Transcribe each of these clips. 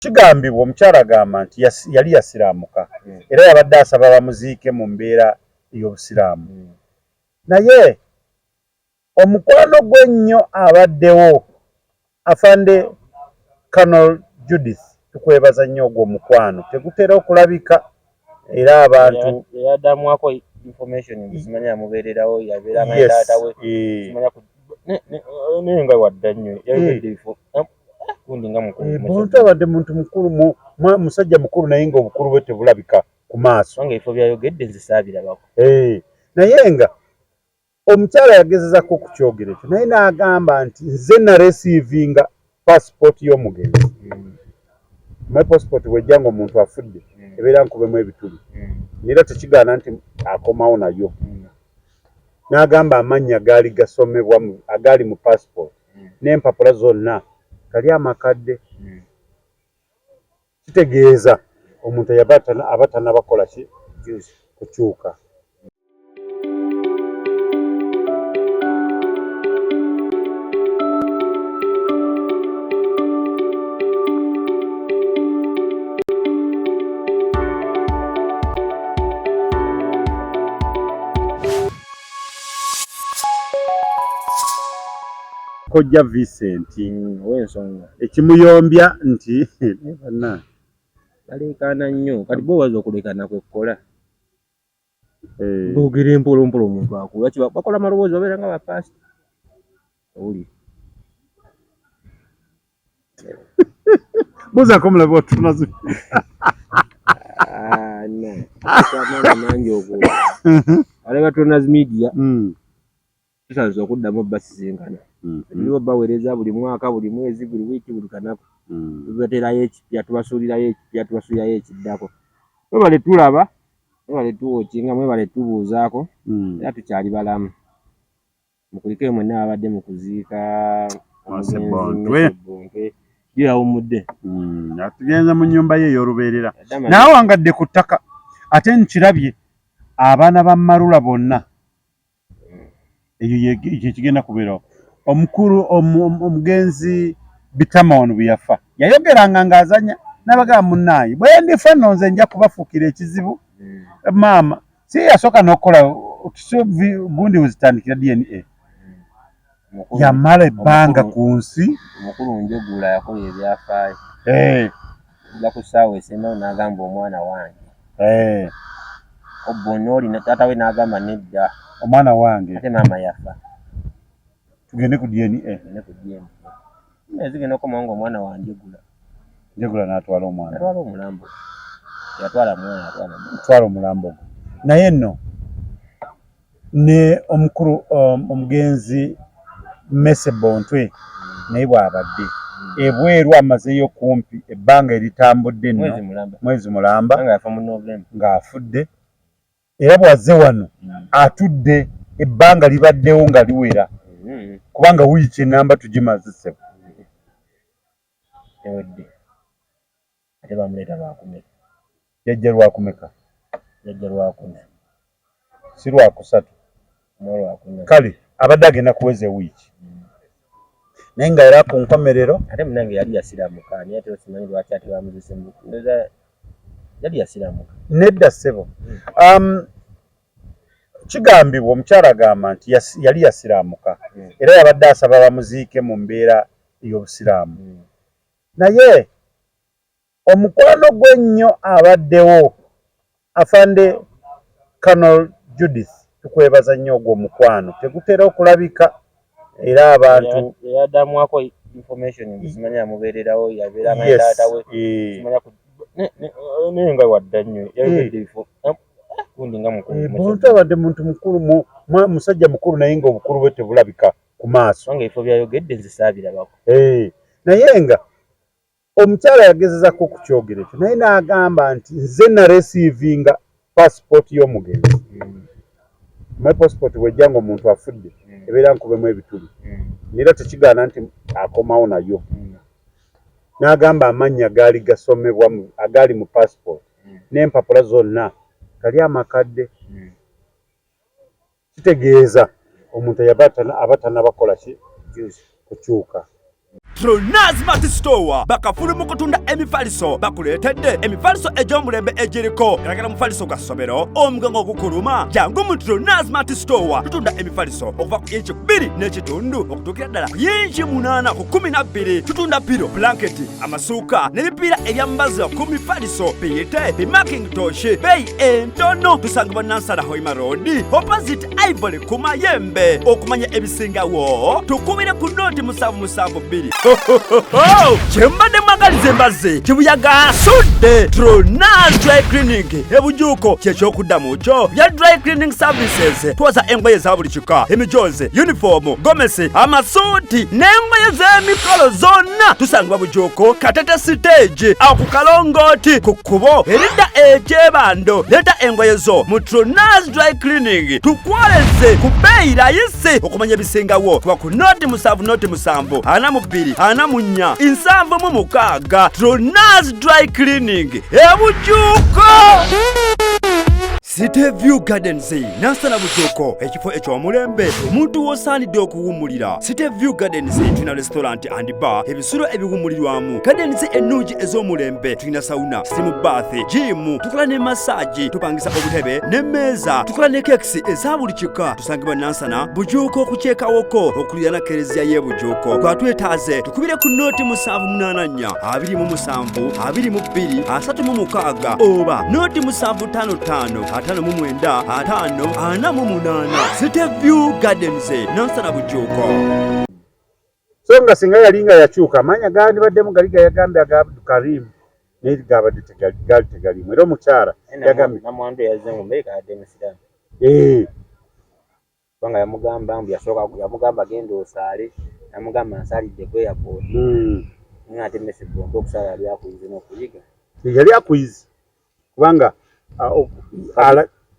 Kigambibwa omukyala agamba nti yali yasiraamuka era yabadde asaba bamuziike mu mbeera ey'obusiraamu. Naye omukwano gwe ennyo abaddewo Afande Colonel Judith, tukwebaza nnyo ogwo omukwano tegutera okulabika era abantu Yadamwako information simanya amubeererawo yabeeranga ne taata we simanya naye nga wadda nnyo yayogedde ebifo gundi nga mukulu. Muntu abadde muntu mukulu, musajja mukulu, naye nga obukulu bwe tebulabika ku maaso. Kubanga ebifo byayogedde nze saabirabako. Naye nga omukyala yagezezako okukyogera ekyo, naye n'agamba nti nze nareceivinga passport y'omugenzi. My passport bw'ejja nga omuntu afudde ebeera nkubemu ebituli, era tekigaana nti akomawo nayo. N'agamba amannya gaali gasomebwa agaali mu passport n'empapula zonna gali amakadde. Kitegeeza omuntu aba tannabakola ki kukyuka. Kojja Vincent ow'ensonga ekimuyombya nti banna baleekaana nnyo, kati bo baza okuleekaana kwe kukola boogera empola mpola omuntu akula kiba bakola amaloboozi babeera nga bapaasita owulira. Buuzaako omulabi watunazi. Amaanyi mangi okwo alaba Tonas Media. Tusanyuse okuddamu obbasisinkana. Tuliwo baweereza buli mwaka, buli mwezi, buli wiiki, buli kanaku. Tubateerayo ekipya, tubasuulirayo ekipya, tubasuulirayo ekiddako. Mwebale tulaba, mwebale tuwatchinga, mwebale tubuuzaako, era tukyali balamu. Mukulikeyo mwenna ababadde mu kuziika omugenzi Bontwe. Yo yawummudde. Atugenze mu nnyumba ye ey'olubeerera. Naye awangadde ku ttaka, ate nkirabye abaana ba Marula bonna. Eyo kyekigenda kubeerawo. Omukulu omugenzi Bitama wano bwe yafa yayogeranga ng'azanya n'abagamba munnaaye bwe ndifa nno nze nja kubafuukira ekizibu. Maama si yasooka n'okukola gundi wezitandikira DNA. Yamala ebbanga ku nsi. Omukulu Njegula yakola ebyafaayo. Ajja ku ssaawa esembayo n'agamba omwana wange. Obbo n'oli taata we n'agamba nedda. Omwana wange. Ate maama yafa. Tugende ku DNA. Tugende ku DNA. Zigenda okukomawo ng'omwana wa Njegula. Njegula n'atwala omwana. Yatwala omulambo. Yatwala mwana, yatwala. Twala omulambo gwe. Naye nno ne omukulu omugenzi Mese Bontwe naye bw'abadde ebweru amazeeyo kumpi ebbanga eritambudde nno mwezi mulamba ng'afudde, era bw'azze wano atudde ebbanga libaddewo nga liwera kubanga wiiki enamba tugimaze ssebo. Ewedde ate bamuleeta lwakumeka. Yajja lwakumeka? Yajja lwakuna. Si lwakusatu? Lwakuna. Kale abadde agenda kuweza ewiiki, naye nga era ku nkomerero ate munange yali yasiramuka, naye ate simanyi lwaki ate bamuzise. Ndowooza yali yasiramuka. Nedda ssebo. Kigambibwa omukyala agamba nti yali yasiraamuka era yabadde asaba bamuziike mu mbeera ey'obusiraamu. Naye omukwano gwe ennyo abaddewo Afande Colonel Judith, tukwebaza nnyo ogwo omukwano tegutera okulabika era abantu Yadamwako information simanya amubeererawo yabeeranga ne taata we simanya naye nga wadda nnyo yayogedde ebifo gundi nga mukulu. Muntu abadde muntu mukulu, musajja mukulu, naye nga obukulu bwe tebulabika ku maaso. Kubanga ebifo byayogedde nze saabirabako. Naye nga omukyala yagezezako okukyogera ekyo, naye n'agamba nti nze nareceivinga passport y'omugenzi. My passport bw'ejja nga omuntu afudde ebeera nkubemu ebituli, era tekigaana nti akomawo nayo. N'agamba amannya gaali gasomebwa agaali mu passport n'empapula zonna gali amakadde. Kitegeeza omuntu aba tannabakola ki kukyuka. Tronaz Smart Store bakafulu mu kutunda emifaliso bakuleetedde emifaliso egy'omulembe egiriko galagala mufaliso gwa ssomero omugongo ogukuluma jangu mu Tronaz Smart Store tutunda emifaliso okuva ku inci 2.5 okutuukira ddala ku yinci 8 ku 12. Tutunda piro, blanketi, amasuuka n'ebipiira ebyambazibwa ku mifaliso biyite bimakintosh beeyi entono. Tusangibwa Nansana Hoima Road opposite Ivory ku Mayembe. Okumanya ebisingawo tukubire ku noti 772. Kyembadde mwagaliza embazzi kibuyaga asudde. Tronaz Dry Cleaning ebujuuko kyekyokuddamu kyo bya dry cleaning services. Twoza engoye za buli kika, emijoozi, yunifoomu, gomesi, amasuuti n'engoye z'emikolo zonna. Tusangibwa Bujuuko Katete stage awo ku kalongooti ku kkubo eridda ekyebando. Leeta engoye zo mu Tronaz Dry Cleaning tukwoleze ku bbeeyi rayisi. Okumanya ebisingawo kuba ku noti 7 noti 7 42 44 76. Tronaz Dry Cleaning ebujuuko. City View Gardens Nansana Bujuuko, ekifo eky'omulembe omuntu w'osaanidde okuwummulira. City View Gardens tulina restaurant and bar, ebisulo ebiwummulirwamu, gardens ennungi ez'omulembe, tulina sauna, steam bath, gym, tukola ne massage, tupangisa obutebe n'emmeeza, tukola ne cakes eza buli kika. Tusangibwa Nansana Bujuuko ku kyekawoko okuliraana kereziya y'e Bujuuko. Twatwetaaze tukubire ku noti 784 27 22 36 oba noti 755 59 5 48. City View Gardens Nansana Bujuuko. So nga singa yali nga yakyuka amanya gandibaddemu gali gayagambye aga Abdu Karim naye gabadde gaali tegalimu era omukyala yagambye namwandu yazze ngu mbere kadde musiraamu. Kubanga yamugamba mbu yasooka yamugamba genda osaale, namugamba nsaalidde ku airport. Naye ate Messi Bonto okusaala yali akuyize n'okuyiga. Yali akuyize kubanga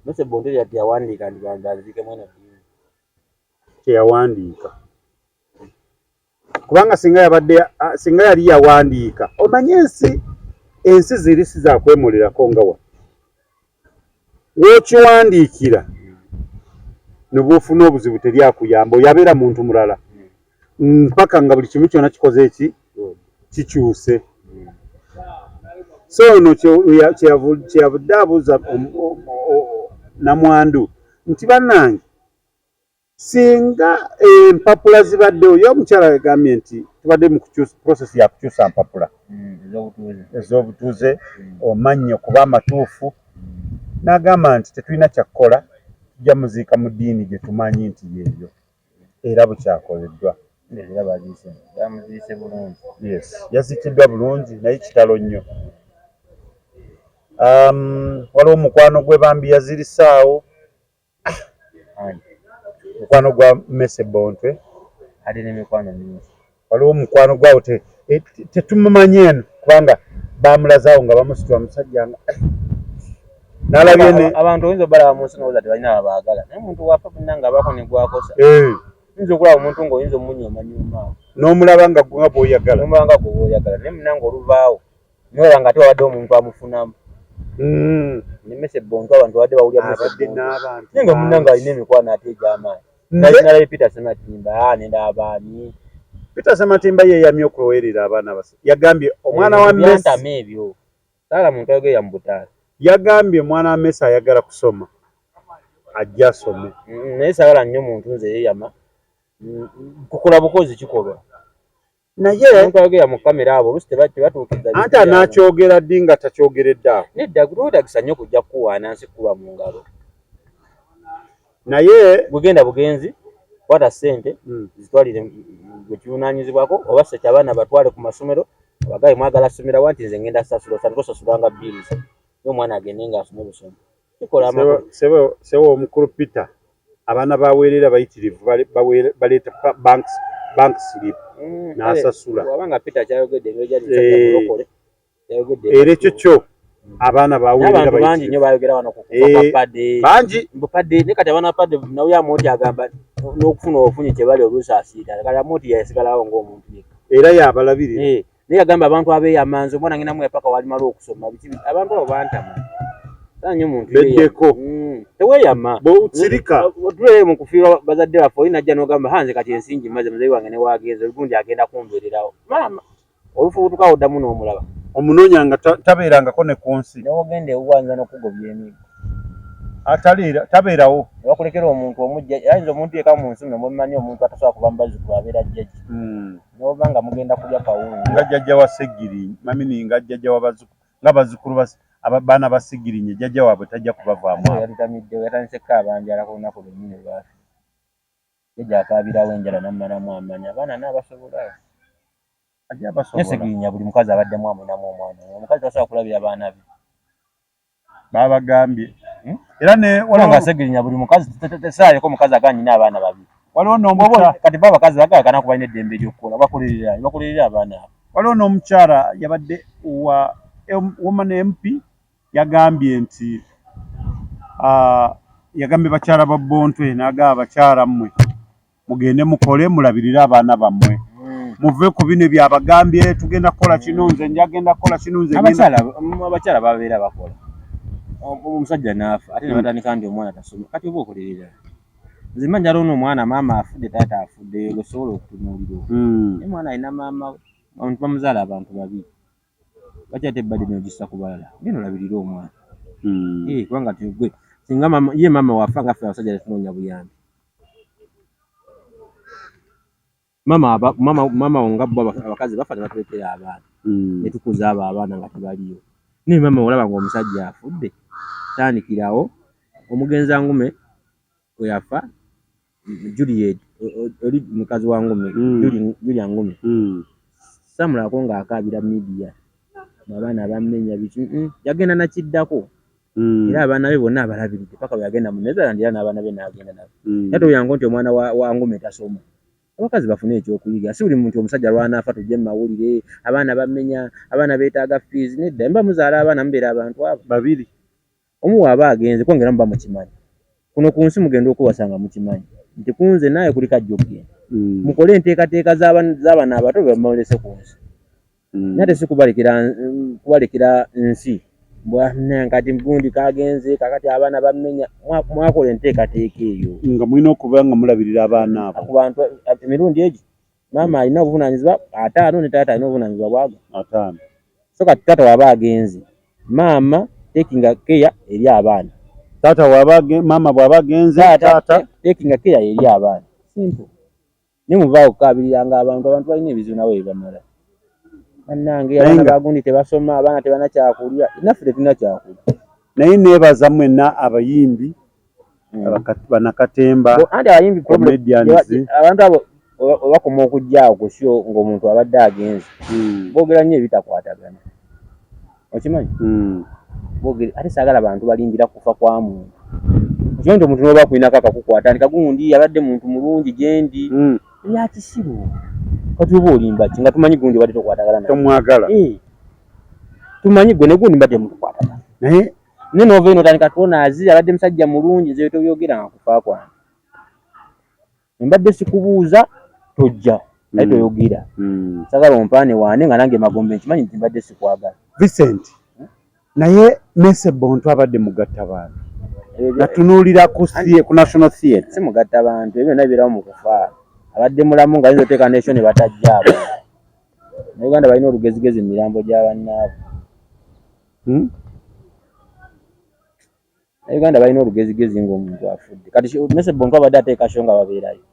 Messi Bonto yawandiika nti banziikemu eno ddiini. Teyawandiika. Kubanga singa yabadde singa yali yawandiika, omanye ensi ziri si za kwemulerako nga wa w'okiwandiikira ne bw'ofuna obuzibu teri akuyamba, oyo abeera muntu mulala mpaka nga buli kimu kyonna kikoze eki kikyuse. So ono kyeyavudde abuuza namwandu nti bannange singa empapula zibaddewo, ye omukyala yagambye nti tubadde mu process ya kukyusa mpapula ez'obutuuze omannyo kuba amatuufu, n'agamba nti tetulina kyakukola, tujja muziika mu ddiini gye tumanyi nti yeeyo era bukyakoleddwa. Era bamuziise bulungi. Yes, yaziikiddwa bulungi naye kitalo nnyo. Waliwo omukwano gwe bambi yazirisaawo. Mukwano gwa Mese Bontwe. Ali n'emikwano mingi. Waliwo omukwano gwawo tetumumanyi eno kubanga bamulazaawo nga bamusitula musajja nga nalabye ne abantu oyinza obalaba mu nsi n'olowooza tebalina babaagala, naye omuntu wafa munna ng'abaako ne gwakosa. Oyinza okulaba omuntu ng'oyinza omunyoomanyuma awo. N'omulaba nga gwe nga bw'oyagala. N'omulaba nga gwe bw'oyagala, naye munna ng'oluvaawo n'olaba nga ate wabadde omuntu amufunamu. Ne Mese Bonto abantu babadde bawulira Mese Abadde Bonto. n'abantu Naye nga munna bangi. ng'alina emikwano ate egy'amaanyi. Nalabye Peter Sematimba, nenda abaani. Peter Sematimba yeeyamye okuweerera abaana base. Yagambye omwana wa Messi. Byantama ebyo. Saala muntu ayogerera mu butaasa. Yagambye omwana wa Messi ayagala kusoma. Ajja asome. Naye saagala nnyo muntu nze yeeyama. Kukola bukozi kikolwa. Naye omuntu ayogera mu kamera abo oluusi tebatuukiriza Anti bintu byabwe. anaakyogera ddi nga takyogeredde awo? Nedda, twetagisa nnyo kujja kukuwaana nsi kukuba mu ngalo. Naye gwe genda bugenzi, kwata ssente, zitwalire gwe kivunaanyizibwako, oba ssente abaana batwale ku masomero, abagaye mwagala ssomera wa nti nze ngenda sasula, osanga tosasulanga bills. Naye omwana agende ng'asome busomi. Kikola amakulu. Sebo omukulu Peter, abaana baweerera bayitirivu, baleeta bank slip n'asasula. Bw'aba nga Peter kyayogedde engeri gy'ali musajja mulokole, yayogedde Era ekyo kyo abaana baweerera N'abantu bangi bayitirivu. nnyo bayogera wano ku kufa kwa Paddy. Bangi. Mbu Paddy, naye kati abaana ba Paddy nawe Amooti agamba n'okufuna obufunyi kye bali oluusi asiita. Kati Amooti yasigalawo ng'omuntu yekka. Era yabalabirira. Naye yagamba abantu abeeyamanzi, omwana ngenda muwa paka walimala okusoma, biki biki. Abantu abo bantama. Sanyo omuntu Beddeko. Teweyama. Bw'osirika. Otulere mu kufiirwa bazadde baffe oli najja n'ogamba ha nze kati ensingi maze muzeeyi wange ne waagenze olugundi agenda kumbeererawo. Maama olufubutuka oddamu n'omulaba. Omunoonya nga tabeerangako ne ku nsi. N'ogenda ewuwo ayinza n'okukugobya emiggo. Ataliira tabeerawo. Ne bakulekera omuntu omujja ayinza omuntu yekka mu nsi muno mwe mmanyi omuntu atasobola kuva mu bazzukulu abeera jjajja. N'oba nga mugenda kulya kawunga. Nga jjajja wa Ssegirinya, mamini nga jjajja wa bazzukulu nga bazzukulu ba abaana ba Ssegirinya jjajja waabwe tajja kubavaamu awo. Yatutamiddewo yatandise kukaaba njala ku lunaku lwennyini lw'afa. Jjajja akaabirawo enjala n'ammalamu amaanyi abaana n'abasobola. Ajja Naye basobola. Ssegirinya buli mukazi abaddemu amulinamu omwana omu. Omukazi tasobola kulabira baana be. Babagambye. Hmm? Era ne Waliwo nga Ssegirinya buli mukazi tesaaleko omukazi agamba nnina abaana babiri. Waliwo n'omukyala Kati bo abakazi baagala kana kuba balina eddembe ery'okukola bakolerera bakolerera abaana abo. Waliwo n'omukyala yabadde wa woman MP yagambye nti yagambye bakyala ba Bontwe n'agamba bakyala mmwe mugende mukole mulabirire abaana bammwe. Muve ku bino byabagambye tugenda kukola kino nze njagenda kukola kino nze abakyala abakyala babeera bakola. Omusajja n'afa ate ne batandika nti omwana tasoma kati oba okolerera. Nze mmanyi ono omwana maama afudde taata afudde osobola okutunuulira okwo. Naye omwana alina maama we abantu bamuzaala abantu babiri. Lwaki ate ebbadde n'ogissa ku balala? Genda olabirire omwana. Kubanga gwe singa maama ye maama wafa nga ffe abasajja tetunoonya buyambi. Maama aba maama maama nga bo abakazi bafa ne batulekera abaana. Ne tukuza abo abaana nga tebaliyo. Naye maama olaba ng'omusajja afudde tandikirawo omugenzi Angume we yafa Juliet oli mukazi wa Ngume Julia Ngume. Samulako ng'akaabira media abaana bammenya biki yagenda nakiddako. Era abaana be bonna abalabiridde paka bwe yagenda mu Netherlands era n'abaana be n'agenda nabo. Era toyanga nti omwana wa Ngume tasoma. Abakazi bafune ekyokuyiga si buli muntu omusajja lw'anaafa tujje mu mawulire abaana bammenya abaana beetaaga fees nedda mba muzaala abaana mubeera abantu abo babiri. Omu bw'aba agenze kwongera muba mukimanyi. Kuno ku nsi mugenda okwewasa nga mukimanyi nti ku nze naawe kuliko ajja okugenda. Mukole enteekateeka z'abaana abato be bamulese ku nsi. Naye ate si kubalekera nsi kati gundi kagenze kakati abaana bammenya mwakola enteekateeka eyo. Nga mulina okuba nga mulabirira abaana abo. Ku bantu emirundi egyo maama alina obuvunaanyizibwa 50 ne taata alina obuvunaanyizibwa bwaga 50. So kati taata w'aba agenze maama taking care eri abaana. Taata w'aba maama bw'aba agenze taata taking care eri abaana. Simple. Naye muvaawo okukaabiriranga abantu abantu balina ebizibu nabo ebibamala. Bannange abaana bagundi tebasoma abaana tebalina kyakulya naffe tetulina kyakulya. Naye neebaza mwenna abayimbi bannakatemba anti abayimbi comedians abantu abo bakoma okujja awo ku show ng'omuntu abadde agenze. Boogera nnyo ebitakwatagana. Okimanyi? Boogera ate saagala bantu balimbira kufa kwa muntu. Okimanyi nti omuntu n'oba akulinako akakukwata nti kagundi abadde muntu mulungi gye ndi. Bya kisiru. Kati oba olimba ki nga tumanyi gundi obadde tokwatagana naye. Tomwagala. Tumanyi gwe ne gundi mbadde mutukwatagana. Naye naye n'ova eno otandika tuonazi abadde musajja mulungi nze tobyogera nga kufa kwange. Mbadde sikubuuza tojja naye toyogera. Saagala ompaane waane nga nange magombe nkimanyi nti mbadde sikwagala. Vincent naye Mese Bonto abadde mugatta bantu. Natunuulira ku National Theatre. Si mugatta bantu ebyo byonna bibeerawo mu kufa. Abadde mulamu nga ayinza oteeka n'ekyo ne batajja abo. Uganda balina olugezigezi mu mirambo gya bannaabwe. Uganda balina olugezigezi ng'omuntu afudde. Kati Mese Bonto abadde ateeka show nga babeerayo.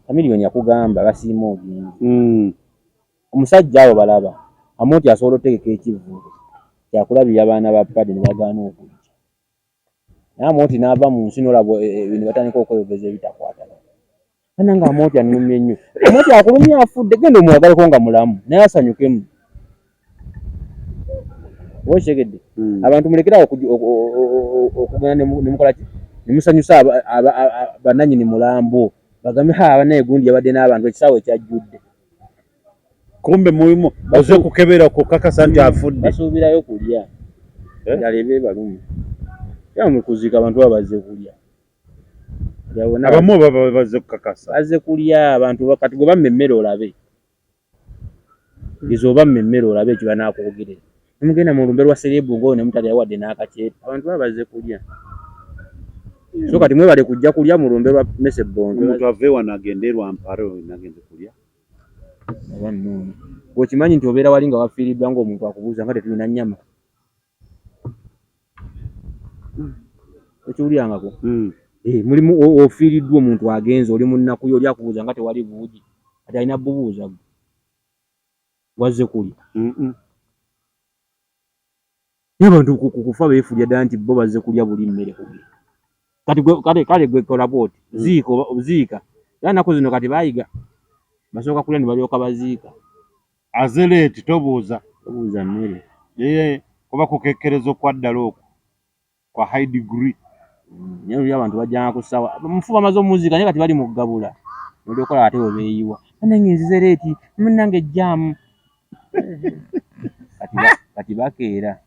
Chameleone yakugamba basiima ogende. Omusajja abo balaba Amooti asobola otegeka ekivvulu kyakulabirira abaana ba Paddy ne bagaana okujja. Naye Amooti n'ava mu nsi n'olaba ne batandika okweyogeza ebitakwatagana. Bannange Amooti annumye nnyo. Amooti akulumye afudde genda omwagaleko nga mulamu naye asanyukemu. Oba okitegedde? Abantu mulekere awo okugenda ne mukola ki? Ne musanyusa bannannyini mulambo. Bagambe ha bannaye gundi yabadde n'abantu ekisaawe kyajjudde. Kumbe mulimu oze kukebera kukakasa nti afudde. Basuubirayo kulya. Endala eba ebaluma. Era mu kuziika abantu baba bazze kulya. Abamu baba bazze kukakasa. Bazze kulya abantu kati gwe bamma emmere olabe. Geza obamma emmere olabe ekyo banaakwogere. Nemugenda mu lumbe lwa celeb ng'oyo ne mutalya wadde n'akaceere. Abantu baba bazze kulya. So kati mwebale kujja kulya mu lumbe lwa Mese Bondo. Omuntu ave wano agende e Rwampara oyo nagenze kulya. Oba nno. Gwe okimanyi nti obeera wali nga wafiiriddwa ng'omuntu akubuuza nga tetulina nnyama. Okiwulirangako? Eh, mulimu ofiiriddwa omuntu agenze oli mu nnaku yo oli akubuuza nga tewali buugi. Kati alina bubuuza gwe. Wazze kulya. Naye abantu ku kufa beefulya ddala nti bo bazze kulya buli mmere kugenda. Kati gwe kale kale gwe kola bw'oti. Ziika oba ziika. Era ennaku zino kati baayiga. Basooka kulya ne balyoka baziika. Aze leeti tobuuza. Tobuuza mmere. Yee kuba kukekkereza okwa ddala okwo kwa high degree. Naye luli abantu bajjanga ku ssaawa. Mufu bamaze omuziika naye kati bali mu ggabula. N'olyoka olaba ate bwe beeyiwa. Bannange nzize leeti, munnange jjaamu. Kati bakeera.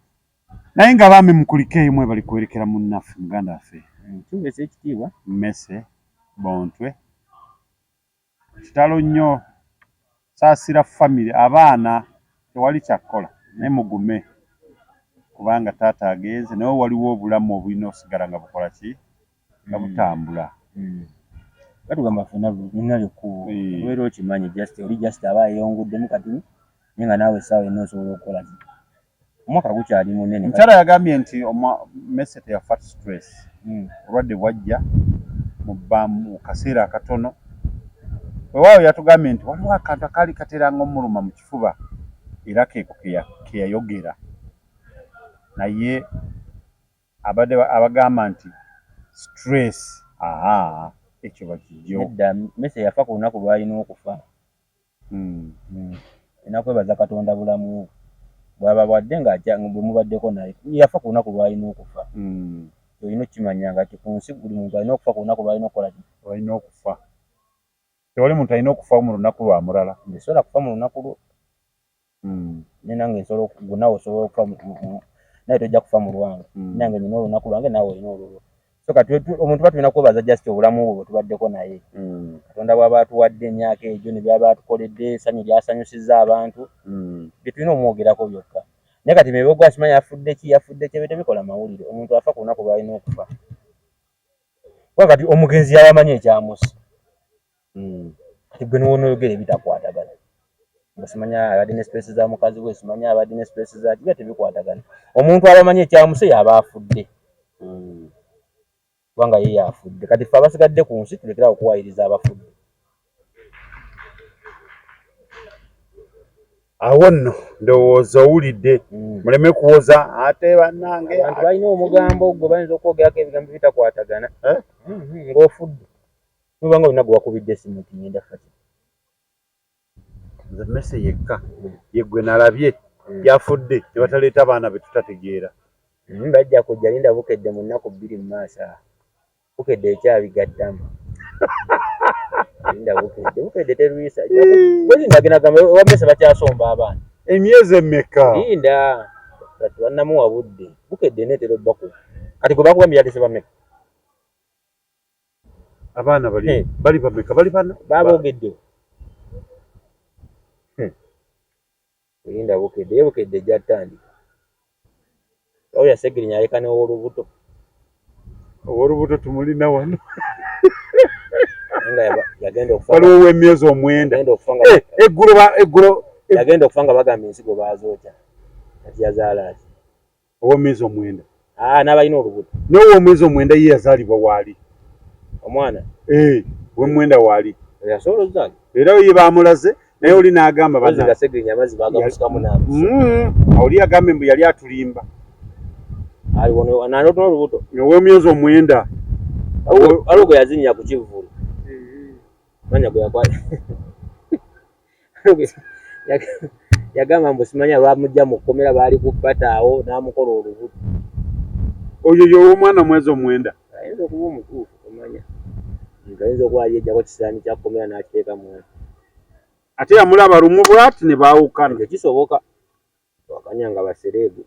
Naye nga baami mukulikeeyo mwebale kuwerekera munnaffe muganda waffe. Kiweesa ekitiibwa. Mmese Bontwe. Kitalo nnyo. Saasira famire abaana tewali kya kukola naye mugume kubanga taata agenze naye waliwo obulamu obulina osigala nga bukola ki nga butambula. Batugamba ffenna lina lyekkubo obeera okimanyi just oli just aba yeeyonguddemu kati naye nga naawe essaawa yonna osobola okukola ki. Omwaka gukyali munene. Omukyala yagambye nti Mmese teyafa stress. Obulwadde bwajja mu kaseera akatono. Weewaawo yatugambye nti waliwo akantu akaali kateranga omuluma mu kifuba era keeko ke yayogera. Naye abadde abagamba nti stress aa ekyo bakiggyewo. Nedda Mmese yafa ku lunaku lw'alina okufa. Olina kwebaza Katonda bulamu bw'aba bwadde nga bwe mubaddeko naye. Yafa ku lunaku lw'alina okufa. Olina okukimanya nga ku nsi buli muntu alina okufa ku lunaku lw'alina okukola ki? Lw'alina okufa. Tewali muntu alina okufa mu lunaku lwa mulala. Nze sisobola kufa mu lunaku lwo. Naye nange nsobola gwe naawe osobola okufa naye tojja kufa mu lwange. Nange nina olunaku lwange naawe olina olulwo. So kati omuntu tuba tulina kwebaza just obulamu bwe bwe tubaddeko naye. Katonda bw'aba atuwadde emyaka egyo ne by'aba atukoledde, essanyu ly'asanyusizza abantu, bye tulina omwogerako byokka. Naye kati bye gwe simanyi yafudde ki yafudde ki ebyo tebikola mawulire. Omuntu afa ku lunaku lw'alina okufa. Kuba kati omugenzi yaba amanyi ekyamusse. Kati gwe n'oyogera ebitakwatagana. Nga simanya abadde ne stress za mukazi we, simanya abadde ne stress za ki, byo tebikwatagana. Omuntu aba amanyi ekyamusse y'aba afudde. Kubanga ye y'afudde. Kati ffe abasigadde ku nsi tulekere awo okuwaayiriza abafudde. Awo nno ndowooza owulidde muleme kuwoza ate bannange. Abantu balina omugambo gwe bayinza okwogerako ebigambo ebitakwatagana. Eh? Ng'ofudde. Nobanga olina gwe wakubidde essimu nti ngenda kufa ki. Nze Mmese yekka ye gwe nalabye yafudde ne bataleeta baana be tutategeera. Bajja kujja linda Bukedde mu nnaku 2 mu maaso awo. Bukedde ekyabigattamu. Linda Bukedde. Bukedde terwisa. Bwe agenda gamba ewa Mmese bakyasomba abaana. Emyezi emeka? Linda. Kati bannamuwa budde. Bukedde eneetera obbakuba. Kati gwe bakugambye yaleese bameka? Abaana bali bali bameka? Bali bana? Baboogedde. Linda Bukedde. Ye Bukedde ejja ttandika. Wabula Ssegirinya aleka n'ow'olubuto. Ow'olubuto tumulina wano. Naye nga yagenda okufa. Waliwo ow'emyezi 9. Yagenda okufa nga Eggulo eggulo yagenda okufa nga bagamba ensigo baazookya. Kati yazaala ki? Ow'emyezi 9. Ah, n'abalina olubuto. N'ow'omwezi 9 ye yazaalibwa waali. Omwana? Eh, ow'emwenda waali. Yasobola okuzaala? Era ye baamulaze naye oli n'agamba Amazzi nga Ssegirinya amazzi baagamusikamu n'amusa. Oli yagambye mbu yali atulimba. Ali wano n'alota olubuto. Ow'emyezi 9. Waliwo gwe yazinnya ku kivvulu. Manya gwe yakwata. Yagamba mbu simanya lwamujja mu kkomera baali ku ppata awo n'amukola olubuto. Oyo ye ow'omwana omwezi 9. Ayinza okuba omutuufu omanya. Ayinza okuba yali yeggyako kisiraani kya kkomera n'akiteeka mu. Ate yamulaba lumu bw'ati ne baawukana. Ekyo kisoboka. Wakanya nga basereebu.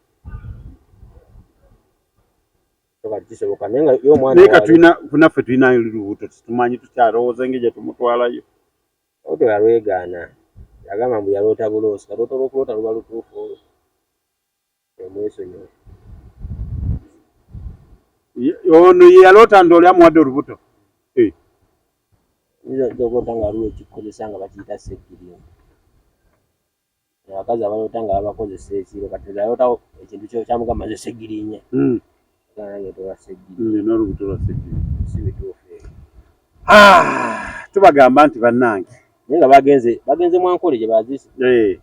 Kati kisoboka naye nga ye omwana Naye ka tulina naffe tulina lubuto tumanyi tukyalowooza engeri gye tumutwalayo. Olubuto yalwegaana. Yagamba mbu yaloota buloosi. Kati olwokuloota luba lutuufu olwo. Bamwesonyiwe. Ono ye yaloota nti oli amuwadde olubuto. Eh. Oyinza okuloota nga waliwo ekikozesa nga bakiyita sseggirinya. Abakazi abaloota nga babakozesa ekiro kati nze alootawo ekintu kyamugamba nze sseggirinya. Nange toba sseggirinya. Nina olubuto lwa sseggirinya. Si bituufu ebyo. Ah, tubagamba nti bannange. Naye nga bagenze Mwankole gye baziise. Eh.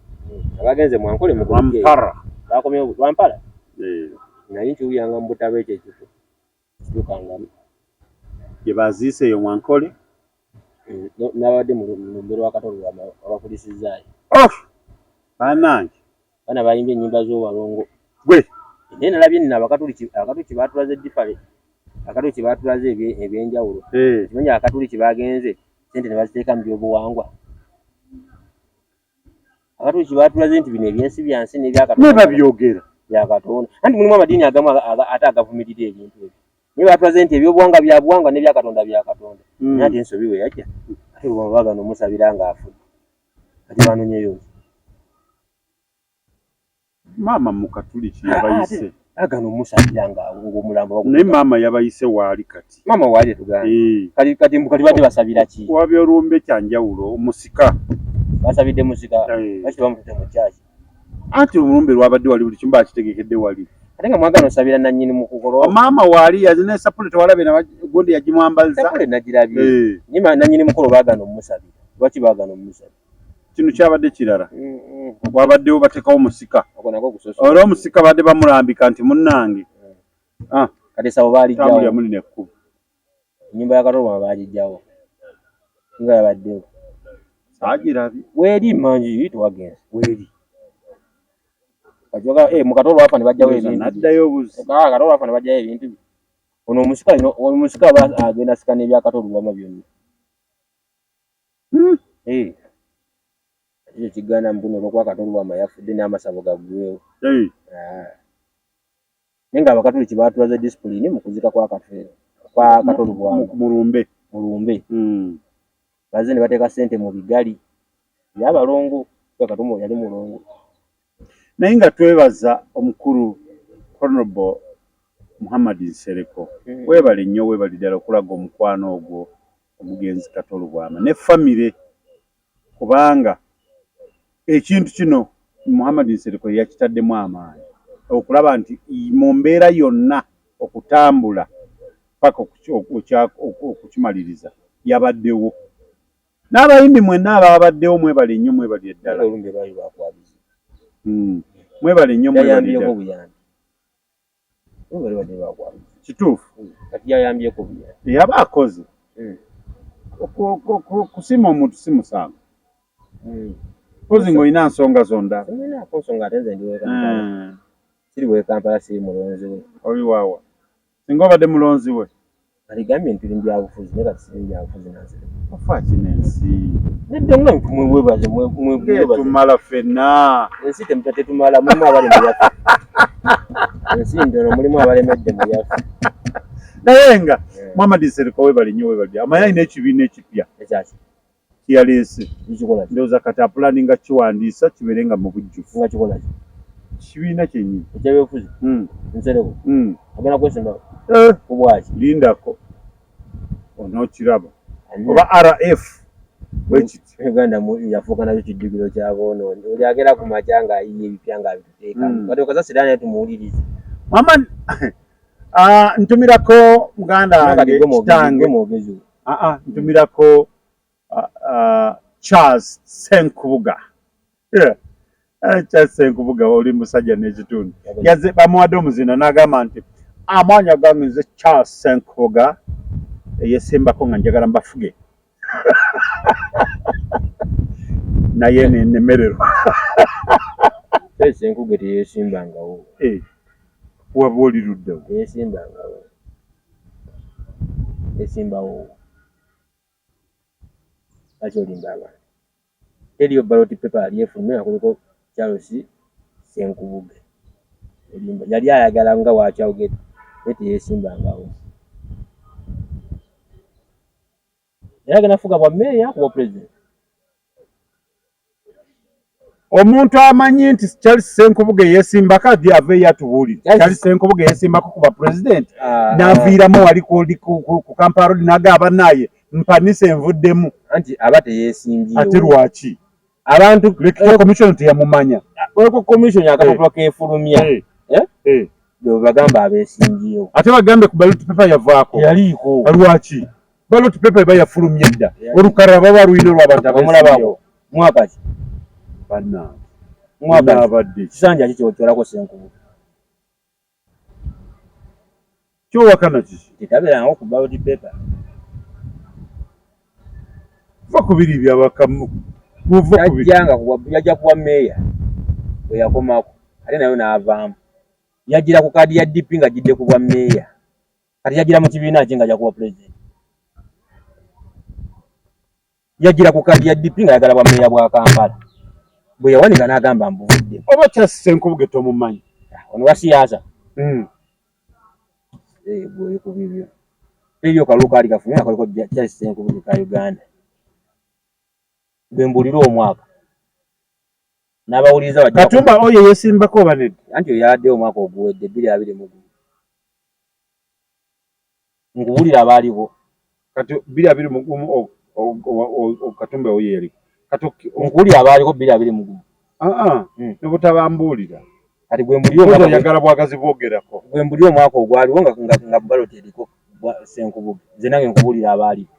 Abagenze Mwankole mu Lwampara. Bakomyewo Lwampara? Eh. Nali nkiwuliranga mu butabo ekyo ekifo. Kituukangamu. Gye baziise eyo Mwankole? N'abadde mu lumbe lwa Kato Lubwama babakulisizzaayo. Oh! Bannange. Abaana bayimbye ennyimba z'obalongo. Gwe. Naye nalabye nno Abakatuliki baatulaze different. Abakatuliki baatulaze ebyenjawulo. Eh. Kimanyi Abakatuliki bagenze ssente ne baziteeka mu byobuwangwa. Abakatuliki baatulaze nti bino ebyensi bya nsi n'ebya Katonda. Ne babyogera. Bya Katonda. Anti mulimu amadiini agamu ate agavumirira ebintu ebyo. Naye baatulaze nti ebyobuwangwa bya buwangwa n'ebya Katonda bya Katonda. Naye ate ensobi we yajja, ate Lubwama baagaana omusabira ng'afudde. Kati banonyeyo ki? Maama Mukatuliki yabayise. Baagaana omusabira ng'omulambo bagutuka. Naye maama yabayise waali kati. Maama waali tetugaana. Eh. Kati mbu kati badde basabira ki? Wabya olumbe kya njawulo, omusika. Basabidde musika. Eh. Lwaki tebamututte mu kyaki? Anti olumbe lwabadde wali buli kimu bakitegekedde wali. Ate nga mwagala osabira nannyini mu kukolo. Maama waali yazina essapule tewalabye na gundi yagimwambaza. Essapule nagirabye. Eh. Naye nannyini mukolo baagaana omusabira. Lwaki baagaana omusabira? Kino kyabadde kirala. Wabaddewo bateekawo omusika. Okwo nakwo kusosola. Olwo omusika badde bamulambika nti munnange. Ah. Kati essabo baalijjawo. Tambulira muli n'ekkubo. Ennyumba ya Kato Lubwama baagiggyawo. Nga yabaddewo. Saagirabye. Weeri mangi tewagenze. Weeri. Kajoga, mu Kato lwafa ne baggyawo ebintu bye. Naddayo obuzi. Kato lwafa ne baggyawo ebintu bye. Ono omusika alina, omusika aba agenda asika n'ebya Kato Lubwama byonna. Eh. Ekyo kigaana mbu olw'okuba Kato Lubwama yafudde n'amasabo gaggwewo. Eh. Ah. Naye ng'Abakatuliki baatulaze discipline mu kuzika kwa Kafeero, kwa Kato Lubwama. Mulumbe. Mulumbe. Bazze ne bateeka ssente mu bigali by'abalongo, kuba Kato yali mulongo. Naye nga twebaza omukulu Honorable Muhammad Nsereko. Weebale nnyo, weebale ddala okulaga omukwano ogwo omugenzi Kato Lubwama ne famire, kubanga ekintu kino Muhammad Nsereko yakitaddemu amaanyi okulaba nti mu mbeera yonna okutambula paka okukimaliriza yabaddewo. N'abayimbi mwenna ababaddewo mwebale nnyo, mwebale ddala. Olumbe lwali lwakwabiza. Mwebale nnyo, mwebale Yayambyeko ddala. buyambi. Olumbe lwali lwakwabiza. Kituufu. Kati yayambyeko buyambi. Yaba akoze. Kusiima omuntu si musango. Mpozi ng'olina nsonga zonna. Sirinaako nsonga ate nze ndi w'e Kampala. Siri w'e Kampala, siri mulonzi we. Oli waawa. Singa obadde mulonzi we. Aligambye nti tuli mu byabufuzi naye kati siri mu byabufuzi nanze. Ofa ki n'ensi? Nedda nga mwebaze, mwebaze. Tumala ffenna. Ensi tetumala, mulimu abali mu byaffe. Ensi ntono mulimu abalemedde mu byaffe. Naye nga Muhammad Nsereko weebale nnyo, weebale ddala. Amanyi alina ekibiina ekipya. Ekyaki? Kiyaleese. Kikola ki? Ndowooza kati apulaninga kiwandiisa kibeere nga mu bujjuvu. Nga kikola ki? Kibiina kyennyini. Ekyebyobufuzi? Nsereko? Agenda kwesimbawo? Eh. Ku bwaki? Lindako. Onookiraba. Oba RF bwe kiti. Uganda yafuuka nakyo kijjukiro ky'aboonoonyi. Oli agera ku makya ng'ayiiya ebipya ng'abituteekamu. Kati okasasira naye tumuwulirize. Mama, ntumirako muganda wange kitange. Gwe mwogezi we. Ntumirako Charles Ssenkubuga. Charles Ssenkubuga oli musajja n'ekitundu. Yazze bamuwadde omuzinda n'agamba nti amaanyi agange nze Charles Ssenkubuga eyesimbako nga njagala mbafuge. Naye nemererwa. Charles Ssenkubuga teyeesimbangawo. Waba oli luddawo. Teyeesimbangawo. Yeesimbawo. Lwaki olimba abantu? Teriyo ballot paper yali efulumye nga kuliko Charles Ssenkubuge. Olimba. Yali ayagala nga bw'akyogedde naye teyeesimbangawo. Era agenda kufuga bwa mmeeya ku bwa pulezidenti. Omuntu amanyi nti Charles Ssenkubuge yeesimbako ajje aveeyo atubuulire. Charles Ssenkubuge yeesimbako ku ba pulezidenti n'aviiramu wali ku Kampala Road n'agamba bannaaye mpanise nvuddemu. Anti aba teyeesimbyewo. Ate lwaki? Abantu Electoral Commission teyamumanya. Electoral Commission akapapula keefulumya. Bwe bagamba abeesimbyewo. Ate bagambe ku ballot paper yavaako. Teyaliiko. Lwaki? Ballot paper eba yafulumye dda. Olukalala baba lulina olw'abantu abeesimbyewo. Mwaka ki? Bannange. Mwaka ki? Naabadde. Kisanja ki ky'okyolako Ssenkubuge? Ky'owakana kiki? Tetabeerangawo ku ballot paper. Va ku biri byabakamu. Muva ku biri. Yajja kuwa meeya bwe yakomako ate nayo n'avaamu. Yajjira ku kaadi ya DP ng'ajjidde ku bwa meeya. Kati yajjira mu kibiina ki ng'ajja kuwa pulezidenti? Yajjira ku kaadi ya DP ng'ayagala bwa meeya bwa Kampala. Bwe yawanika n'agamba mbuvudde. Oba Charles Ssenkubuge tomumanyi? Ono wa siyaasa. Gwe ku bibyo. Ebyo kalulu kaali kafulumye akaliko Charles Ssenkubuge ka Uganda. Gwe mbuulira omwaka. N'abawuliriza bajja Katumba oyo yeesimbako oba nedda? Anti oyo yabaddewo omwaka oguwedde 2021. Nkubuulira abaaliwo. Kati 2021 Katumba oyo yaliko. Kati nkubuulira abaaliko 2021. Ne butabambuulira. Kati gwe mbuulira omwaka oyagala bwagazi bwogerako. Gwe mbuulira omwaka ogwaliwo nga ballot eriko Ssenkubuge. Nze nange nkubuulira abaaliwo.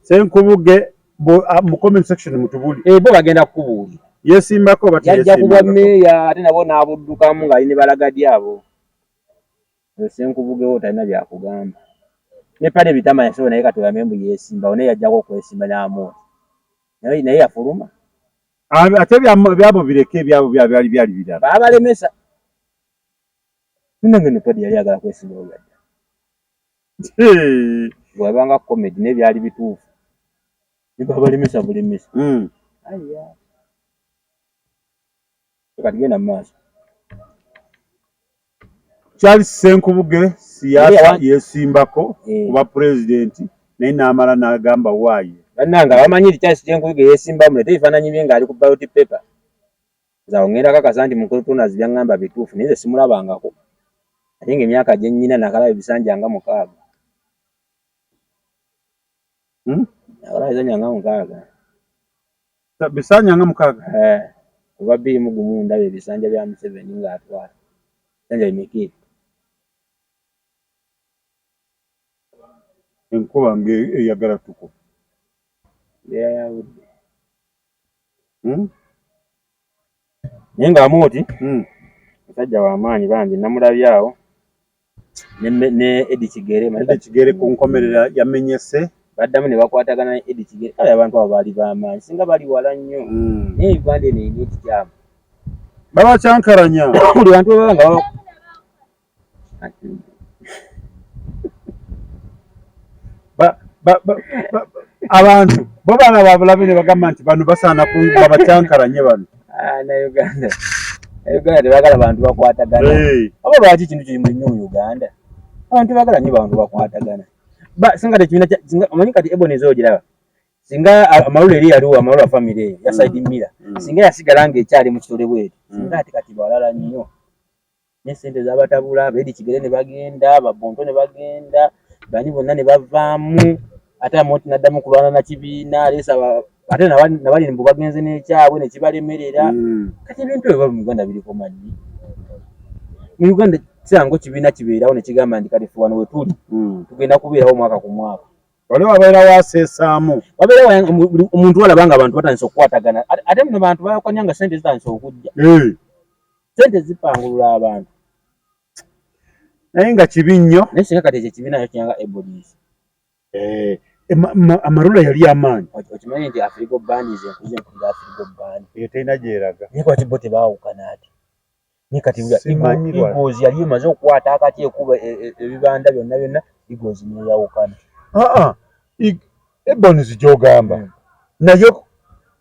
Ssenkubuge mu comment section mutubuulire. Bo bagenda kukubuulira. Yeesimbako oba Yajja kuba teyeesimbangako? meeya ate nabo n'abuddukamu ng'ali ne balagadi abo. Ssenkubuge wo talina byakugamba. Ne pale bitama yasobola naye kati oyambe mbu yeesimbawo naye yajjako okwesimba n'amuwa. Naye yafuluma. Ate ebyabo bireke ebyabo byali byali birala. Baabalemesa. Munnange ne Paddy yali ayagala kwesimbawo byadda. Bw'abanga comedy naye byali bituufu. Ne babalemesa bulemesa. Aya. Kati genda mu maaso. Charles Ssenkubuge siyaasa yeesimbako kuba pulezidenti naye n'amala n'agamba waaye. Bannange abamanyi nti Charles Ssenkubuge yeesimbamu leeta ebifaananyi bye ng'ali ku ballot paper. Nze awo ngenda kakasa nti Mukulu Tonaz by'aŋŋamba bituufu naye nze simulabangako. Ate ng'emyaka gye nnyina nakalaba ebisanja nga 6. Nakalaba ebisanja nga 6. Bisanja nga 6? Kuva 2001 ndaba ebisanja bya Museveni ng'atwala. Ebisanja bimeka ebyo? Enkuba ng'eyagala tukuba. Mbeera ya budde. Naye ng'amuoti musajja wa maanyi bambi namulabye awo ne Eddie Kigere. Eddie Kigere ku nkomerera yamenyese. Baddamu ne bakwatagana ne Eddie Kigere. Kale abantu abo baali b'amaanyi singa bali wala nnyo. Naye Uganda eno erina ekikyamu. Babakyankalanya. Buli bantu bwe baba nga abantu bo balaba abalabe ne bagamba nti bano basaana babakyankalanye bano. Na Uganda. Uganda tebaagala bantu bakwatagana. Oba lwaki kintu kiri nnyo mu Uganda? Abantu tebaagala nnyo bantu bakwatagana. Singa tekibiina kya omanyi kati Ebonies ogiraba. Singa Amarula eri yaliwo, Amarula family eyo ya Saidi Miller. Singa yasigala ng'ekyali mu kitole bw'eti. Singa ate kati balala nnyo. Ne ssente zaabatabula, Eddie Kigere ne bagenda, Babonto ne bagenda, bani bonna ne bavaamu. Ate Amooti n'addamu kulwana na kibiina, aleese ate nabali mbu bagenze n'ekyabwe ne kibalemerera. Kati ebintu ebyo mu Uganda birikoma ddi? Mu Uganda kirango kibiina kibeerawo ne kigamba nti kati ffe wano we tuli, tugenda kubeerawo omwaka ku mwaka. Waliwo abeera waseesaamu. Wabeera omuntu alaba nga abantu batandise okukwatagana. Ate muno bantu bayawukanya nga ssente zitandise okujja. Ssente zipangulula abantu. Naye nga kibi nnyo. Naye singa kati ekyo ekibiina nakyo kinyanga Ebonies. Amarula yali amaanyi. Okimanyi nti Afrigo Band ze nkuze mpulira Afrigo Band. Eyo terina gy'eraga. Naye lwaki bo tebaawukana ate? Naye kati Eagles yali emaze okukwata akati ekuba ebibanda byonna byonna, Eagles n'eyawukana. Ebonies gy'ogamba nayo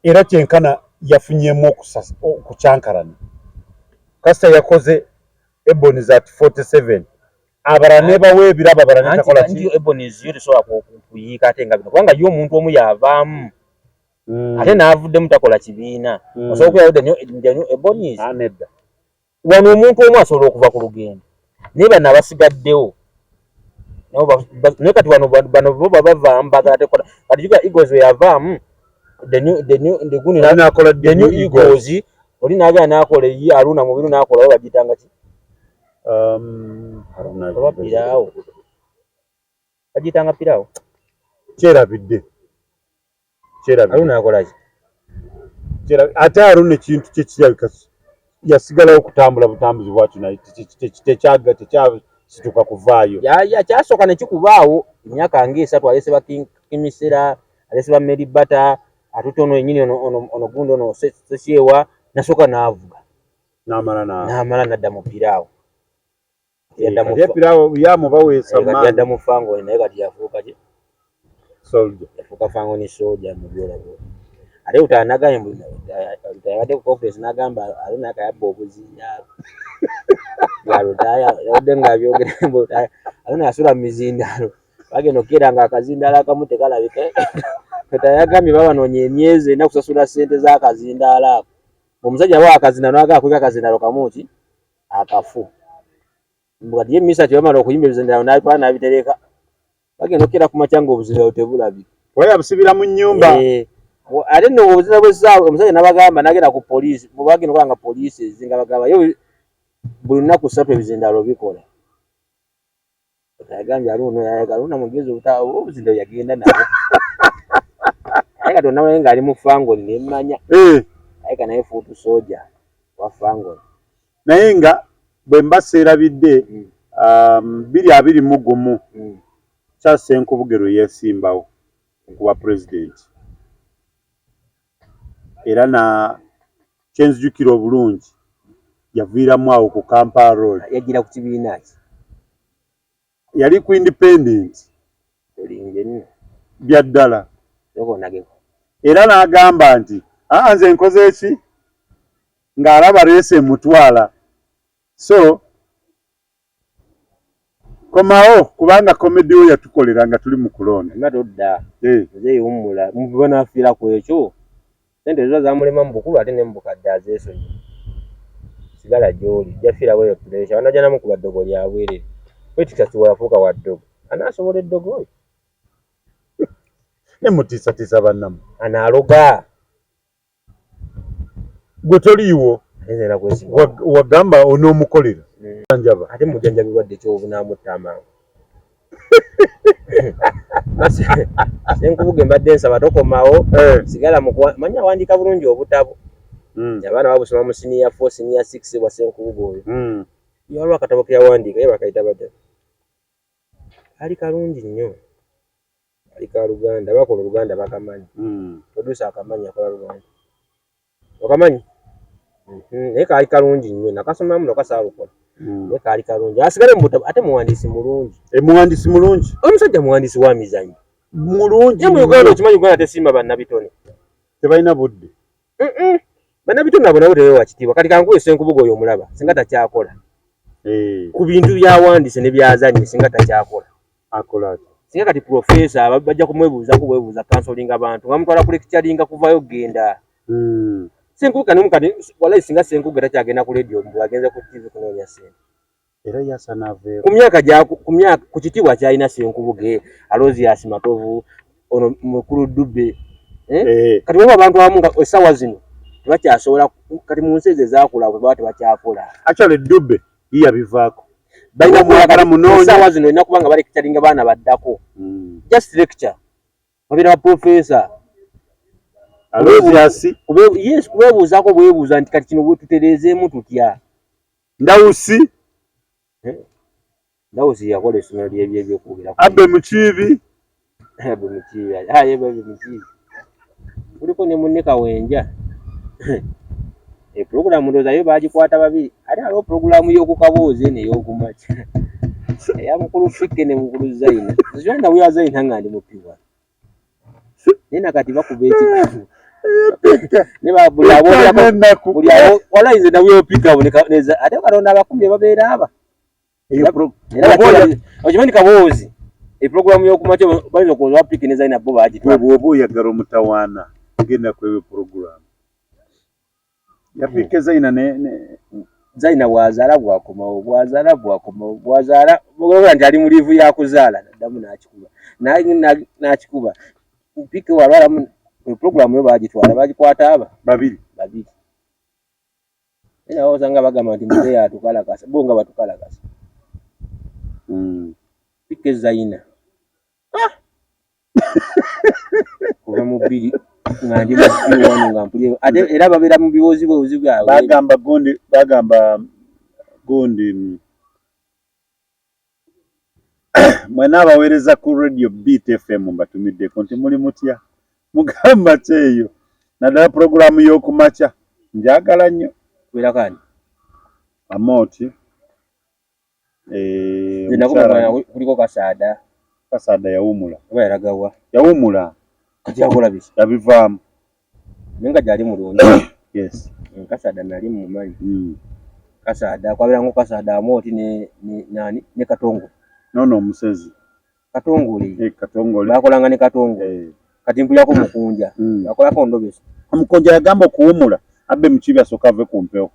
era kyenkana yafunyeemu okukyankalana. Kasita yakoze Ebonies at 47. Abalala ne bawa ebirabo, abalala ne takola ki? Ebonies yo tesobola kuyiika ate nga bino kubanga yo omuntu omu yavaamu. Ate n'avuddemu takola kibiina. Osobola okubeerawo the new Ebonies. Ah, nedda. Wano omuntu omu asobola okuva ku lugendo, naye bano abasigaddewo nabo naye kati wano bano bo babavaamu bagala tekola. Kati juga Eagles we yavaamu the new the gundi nakola the new Eagles, oli n'agenda n'akola eyi Aruna Mubiru n'akola, oba bagiyitanga ki? Haruna. Oba Piraawo, bagiyitanga Piraawo. Kyerabidde, kyerabidde. Aruna akola ki? Ate Aruna ekintu kye kirabika yasigalawo kutambula butambuzi bwatyo, naye tekyaga tekyasituka kuvaayo. Kyasooka ne kikubaawo emyaka ng'esatu, alese ba Kimisera, alese ba Mary Bata, atutte ono yennyini ono gundi ono Ssekyewa, nasooka n'avuga. N'amala na n'amala n'adda mu Piraawo. Kati Epiraawo yamubaweesa. Kati yadda mu Fangoni, naye kati yafuuka ki? Soldier. Yafuuka Fangoni soldier mu byolabyo. Ate Lutaaya nagambye mbu Lutaaya yabadde ku conference n'agamba Aruna akayabba obuzindaalo ya Lutaaya, yabadde ng'abyogera mbu Aruna yasula mu mizindaalo, bagenda okukeera nga akazindaalo akamu tekalabika. Lutaaya yagambye babanoonya emyezi ena kusasula ssente z'akazindaalo ako. Omusajja abawa akazindaalo n'agamba kuliko akazindaalo kamu ki akafu. Mbu kati ye misa tebamala okuyimba ebizindaalo n'abitwala n'abitereka, bagenda okukeera ku makya ng'obuzindaalo tebulabika. Oba yabusibira mu nnyumba. Eh, ate nno obuzina bw'essaawa omusajja n'abagamba n'agenda ku poliisi, bwe bagenda okulaba nga poliisi ezinga bagamba ye buli lunaku ssatu ebizindaalo bikola. Yagambye Aruna mugezi, obuzindaalo yagenda nabwo, naye kati onawe ng'ali mu Fangoni nemmanya naye ka naye foot soldier wa Fangoni. Naye nga bwe mba seerabidde, 2021 Charles Ssenkubuge lwe yeesimbawo okuba pulezidenti, era na kyenzijukira obulungi yaviiramu awo ku Kampala Road. Yagira ku kibiina ki? Yali ku independent. Olinze nno. Bya ddala. Sooka onageko. Era n'agamba nti aa nze nkoze eki ng'alaba race emutwala, so komawo kubanga comedy we yatukolera nga tuli mu kulonda. Nga todda. Eh. Nze yewummula banaafiira ku ekyo, sente ziba zamulema mu bukulu ate ne mu bukadde azeesonyi, sigala gy'oli jafiirawo eyo pressure banajja namukuba ddogo lya bwerere. Wetikisa kiwa yafuuka wa ddogo, anaasobola eddogo oyo? Ne mutiisatiisa bannamu. Anaaloga. Gwe toliiwo. Ate nze nakwesimba. Wagamba onoomukolera njaba. Ate mujjanjabi wadde kyobunaamutta amangu. Senkubuge mbadde nsaba tokomawo. Sigala mu manya awandiika bulungi obutabo. Abaana babusoma mu senior 4, senior 6 bwa Senkubuge oyo. Waliwo akatabo ke yawandiika ye bakayita batya, kaali kalungi nnyo, kali ka Luganda, bakola Oluganda bakamanyi. Producer akamanyi akola Luganda okamanyi. Naye kaali kalungi nnyo, nakasomamu nakasaalukola. Naye kaali kalungi, asigale mu butabo, ate muwandiisi mulungi. Muwandiisi mulungi. Omusajja muwandiisi wa mizannyo. Mulungi. Ye mu Uganda okimanyi Uganda tesiima bannabitone. Tebalina budde. Bannabitone abo nabo tebeewa kitiibwa. Kati kankuwe Ssenkubuge oyo omulaba singa takyakola ku bintu byawandiise ne byazannye, singa takyakola. Akola atya? Singa kati professor bajja kumwebuuzaako bwebuuza counseling abantu nga mutwala ku lecturinga kuvayo genda. Ssenkubuge kati kati wallahi singa Ssenkubuge takyagenda ku radio, mbu agenze ku TV kunoonya ssente. Era yasa n'aveeko. Ku myaka gya ku myaka ku kitiibwa kyalina Ssenkubuge, Aloysius Matovu, ono mukulu Dube, eh? Kati waliwo abantu abamu nga essaawa zino tebakyasobola, kati mu nsi ezo ezaakula bwe baba tebakyakola. Actually Dube ye yabivaako. Balina Omwagala munoonya. Essaawa zino olina kuba nga balecturinga baana baddako. Just lecture. Babeera ba professor. Aloysius. Yes, kubeebuuzaako bwebuuza nti kati kino bwe tutereezeemu tutya? Ndawusi. Ndawusi yakola essomero ly'ebyokwogera. Abe Mukiibi. Abe Mukiibi. Ah, ye Abe Mukiibi. Kuliko ne munne Kawenja. Epulogulaamu ndowooza yo baagikwata babiri. Ate waliwo pulogulaamu y'oku kaboozi eno ey'okumakya eya mukulu Fikke ne mukulu Zaina. Nze nawulira Zaina nga ndi mupiwa. Naye nakati bakuba ekigambo. Ne ba buli abogerako buli abo walayi nze nawulira opika ate Katonda abakumye babeera aba. Era okimanyi kaboozi epulogulaamu y'okumakya bayinza okulowooza Fikke ne Zaina bo Gwe baagitwala. Bw'oba oyagala omutawaana. Genda kwewe program ya PK Zaina ne Zaina bw'azaala bwakomawo, bw'azaala bwakomawo, bw'azaala bw'oba nti ali mu liivu ya kuzaala naddamu n'akikuba, n'akikuba. PK walwalamu pulogulaamu yo baagitwala, bagikwata aba babiri babiri. Naye nabo osanga bagamba nti muzeeyi atukalakasa, bo nga batukalakasa. PK Zaina kuva mu bbiri nga ndi mu wano nga mpulira ate era babeera mu biwoziwozi byabwe. Bagamba gundi, bagamba gundi mwena abaweereza ku radio Beat FM mbatumiddeko nti muli mutya, mugamba ki eyo naddala pulogulaamu y'okumakya njagala nnyo. Kubeerako ani? Amooti. Nze nakumanya kuliko Kasaada. Kasaada yawumula. Oba yalagawa? Yawumula. Kati yakola biki? Yabivaamu. Naye nga gyali mulungi. Yes. Kasaada nali mmumanyi. Kasaada kwabeerango Kasaada Amooti ne nani ne Katongole. Nono omusezi. Katongole. Katongole. Bakolanga ne Katongole. Kati mpulirako Mukunja. Bakolako Ndobeso. Mukunja yagamba okuwumula abbe mukibi asooka ave ku mpewo.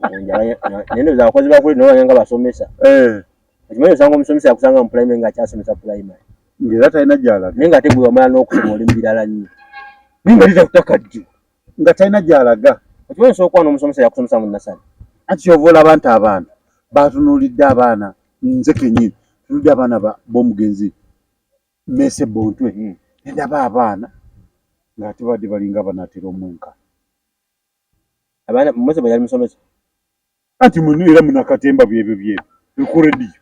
Naye ndowooza abakozi ba kuli nabo nga basomesa. Okimanyi osanga omusomesa yakusanga mu pulayimale ng'akyasomesa pulayimale. Ng'era talina gy'alaga. Naye ng'ate gwe wamala n'okusoma oli mu birala nnyo. Naye nga litakaddiwa. Nga talina gy'alaga. Okimanyi osobola okuba n'omusomesa yakusomesa mu nasale. Anti ky'ova olaba nti abaana batunuulidde abaana nze kennyini tunuulidde abaana b'omugenzi Mese Bontwe. Ne ndaba abaana ng'ate badde balinga banaatera omwenkana. Abaana Mose bwe yali musomesa. Anti era munakatemba byebyo byebyo ku rediyo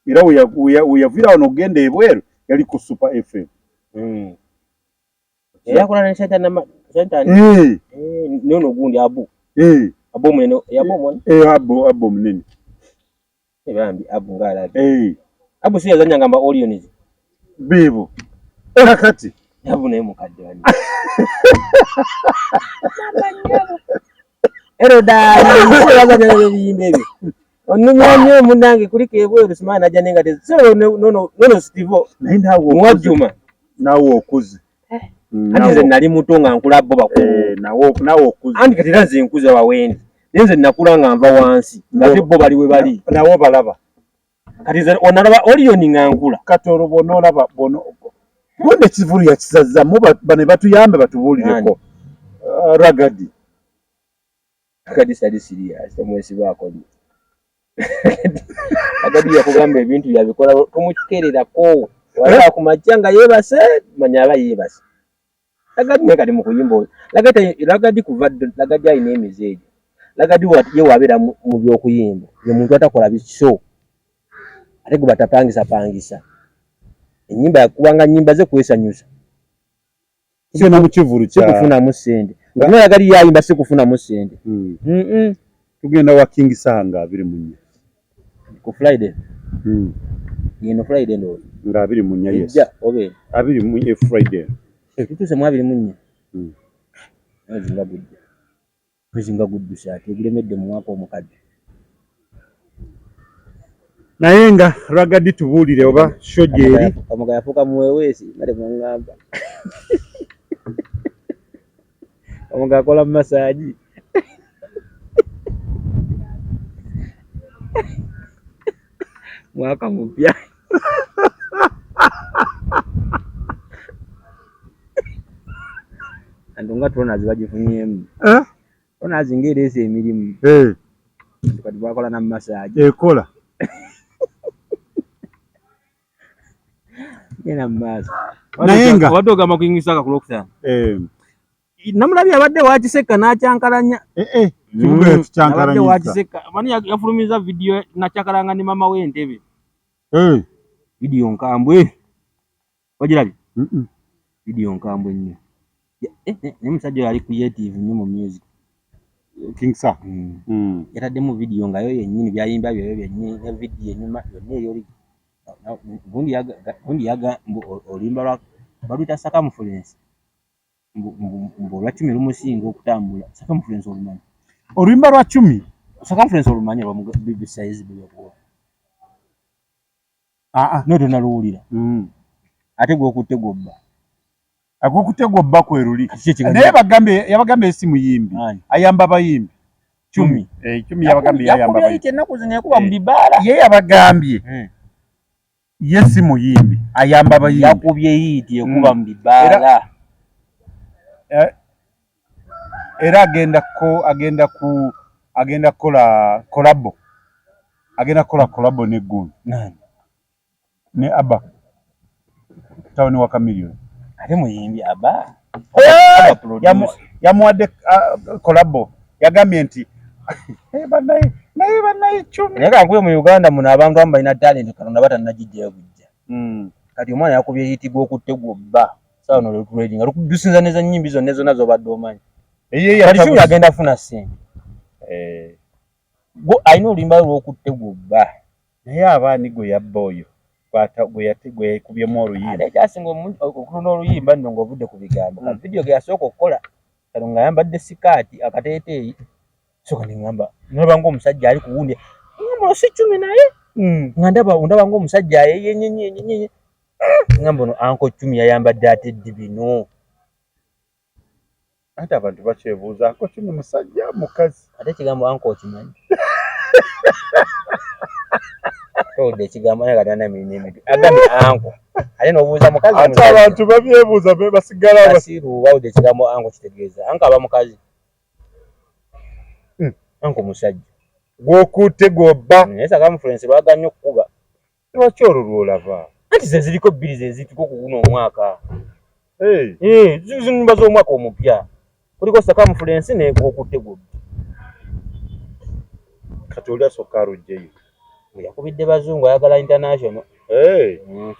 era we yaviira wano okugenda ebweru yali ku Super FM. Era akola ne Sentani. Nono gundi Abu. Abu omunene, Abu omunene. Abu omunene. Bambi Abu ng'alabye. Abu si yazannyanga mba Orions. Bibo. Era kati Abu naye mukadde wano. Ero daali yazannya ebiyimba ebyo. Onnumya nnyo munnange kuliko ebweru simanyi najja naye nga so nono Stivo. Naye naawe okuze. Mwajjuma. Naawe okuze. Anti nze nali muto nga nkula bo bakulu. Naawe okuze. Anti kati era nze nkuze wawendi. Naye nze nakula nga nva wansi. Ng'ate bo bali we bali. Nawe obalaba. Kati nze onalaba Orion nga nkula. Kati olwo bw'onoolaba bw'ono gundi ekivulu yakisazzamu bano batuyambe batubuulireko. Ragadi. Ragadi sali serious tomwesibaako nnyo. Ragadi yakugamba ebintu yabikola tomukererako. Wala ku makya nga yeebase manya aba yeebase. Ragadi naye kati mu kuyimba oyo. Ragadi kuva dda Ragadi alina emize egyo. Ragadi ye wabeera mu by'okuyimba ye muntu atakola biso. Ate gwe batapangisa pangisa. Ennyimba yakubanga nnyimba ze kwesanyusa. Sina mu kivulu kya sikufunamu ssente. Nga Ragadi yayimba sikufunamu ssente. Tugenda wa King Saha nga 24. Ku Friday. Eno Friday ndowooza. Nga 24, yes. Ejja obe. 24 Friday. Tutuuse mu 24. Mwezi nga gujja. Mwezi nga gudduse ate gulemedde mu mwaka omukadde. Naye nga Ragadi tubuulire oba show gy'eri. Kamoga yafuuka muweweesi nga temwaŋŋamba. Kamoga akola massage. Mwaka mupya. Antu nga Tronas bagifunyeemu. Tronas ng'ereese emirimu. Kati bakola na massage. Ekola. Genda mu maaso. Naye nga obadde ogamba kuyingisa ku Lwokutaano. Namulabye abadde wakiseka n'akyankalanya. Kibuga yakikyankalanyizza. Abadde wakiseka. Mani yafulumiza vidiyo n'akyankalanga ne maama we Entebbe. Vidiyo nkambwe. Wagirabye? Vidiyo nkambwe nnyo. Naye omusajja oyo ali creative nnyo mu music. King Saha. Yataddemu vidiyo nga yo yennyini by'ayimba byebyo byennyini ne vidiyo ennyuma yonna eri gundi yaga mbu oluyimba lwa baluyita circumference. Mbu olwa Cumi lumusinga okutambula. Circumference olumanyi? Oluyimba lwa Cumi? Circumference olumanyi lwa BB Size bwe yakuwa? No tonaluwulira. Ate gw'okutte gw'obba. Agwokute gwobba kweruli naye bagambye yabagambye si muyimbi ayamba bayimbi. Chumi Chumi yabagambye yayamba bayimbi ennaku zino ekuba mu bibaala. Ye yabagambye ye si muyimbi ayamba bayimbi. Yakubye hit ekuba mu bibaala. Era agenda ko agenda ku agenda kukola collabo. Agenda kukola collabo ne Gun. Nani? Ne Abba. Tawuni wa Chameleone. Ate muyimbi Abba. Yamuwadde collabo. Yagambye nti banaye naye banaye Chumi. Naye kankuye mu Uganda muno abantu abamu balina talent Katonda batannagijjayo bujja. Kati omwana yakubye hit gw'okutte gwobba. Sawa no lutrading. Lusinza neza nnyimbi zonna zonna z'obadde omanyi. Kati Chumi agenda kufuna ssente. Gwo alina oluyimba lwe lw'okutte gwobba. Naye abaani gwe yabba oyo gwe yakubyemu oluyimba. Ate ekyasinga okutunda oluyimba nno ng'ovudde ku bigambo. Ka vidiyo ge yasooka okukola kano ng'ayambadde sikaati akateeteeyi. Sooka ne ŋŋamba nalaba ng'omusajja ali ku wundi. Ŋŋamba si Chumi naye. Nga ndaba ng'omusajja ayeyenyenyenyenye. Ŋŋamba ono Uncle Chumi yayambadde ate ddi bino. Ate abantu bakyebuuza Uncle Chumi musajja mukazi. Ate ekigambo Uncle okimanyi? Towulidde ekigambo naye kati anamira emitwe. Agambye Uncle. Ate n'obuuza mukazi. Ate abantu babyebuuza be basigala basiru. Bawulidde ekigambo Uncle kitegeeza. Uncle aba mukazi. Uncle musajja. Gw'okutte gw'obba. Naye circumference lwaganye okukuba. Lwaki olwo lw'olaba? Anti ze ziriko bbiri ze zituka okuguna omwaka. Zinyumba z'omwaka omupya. Kuliko circumference ne gw'okutte gw'obba. Kati oli asooka aluggyeyo. Yakubidde bazungu ayagala international.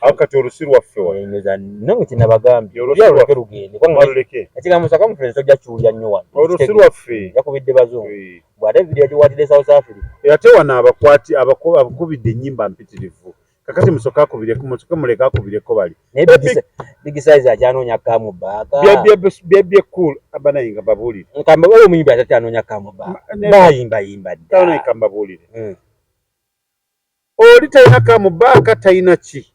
Awo kati olusi lwaffe wano. Nange kye nabagambye. Oluleke lugende. Ekigambo circumference tojja kiwulira nnyo wano. Olusi lwaffe. Yakubidde bazungu. Bw'ate vidiyo yagikwatidde South Africa. Ate wano abakwati abakubidde ennyimba mpitirivu. Kakati musooke akubireko, musooke muleke akubireko bali. Naye Big Size akyanoonya comeback. Bebe Cool abanaye nga babuulire. Nkamba waliwo omuyimbi atakyanoonya comeback. Bayimbayimba dda. Abanaye kambabuulire. Oli talina comeback talina ki.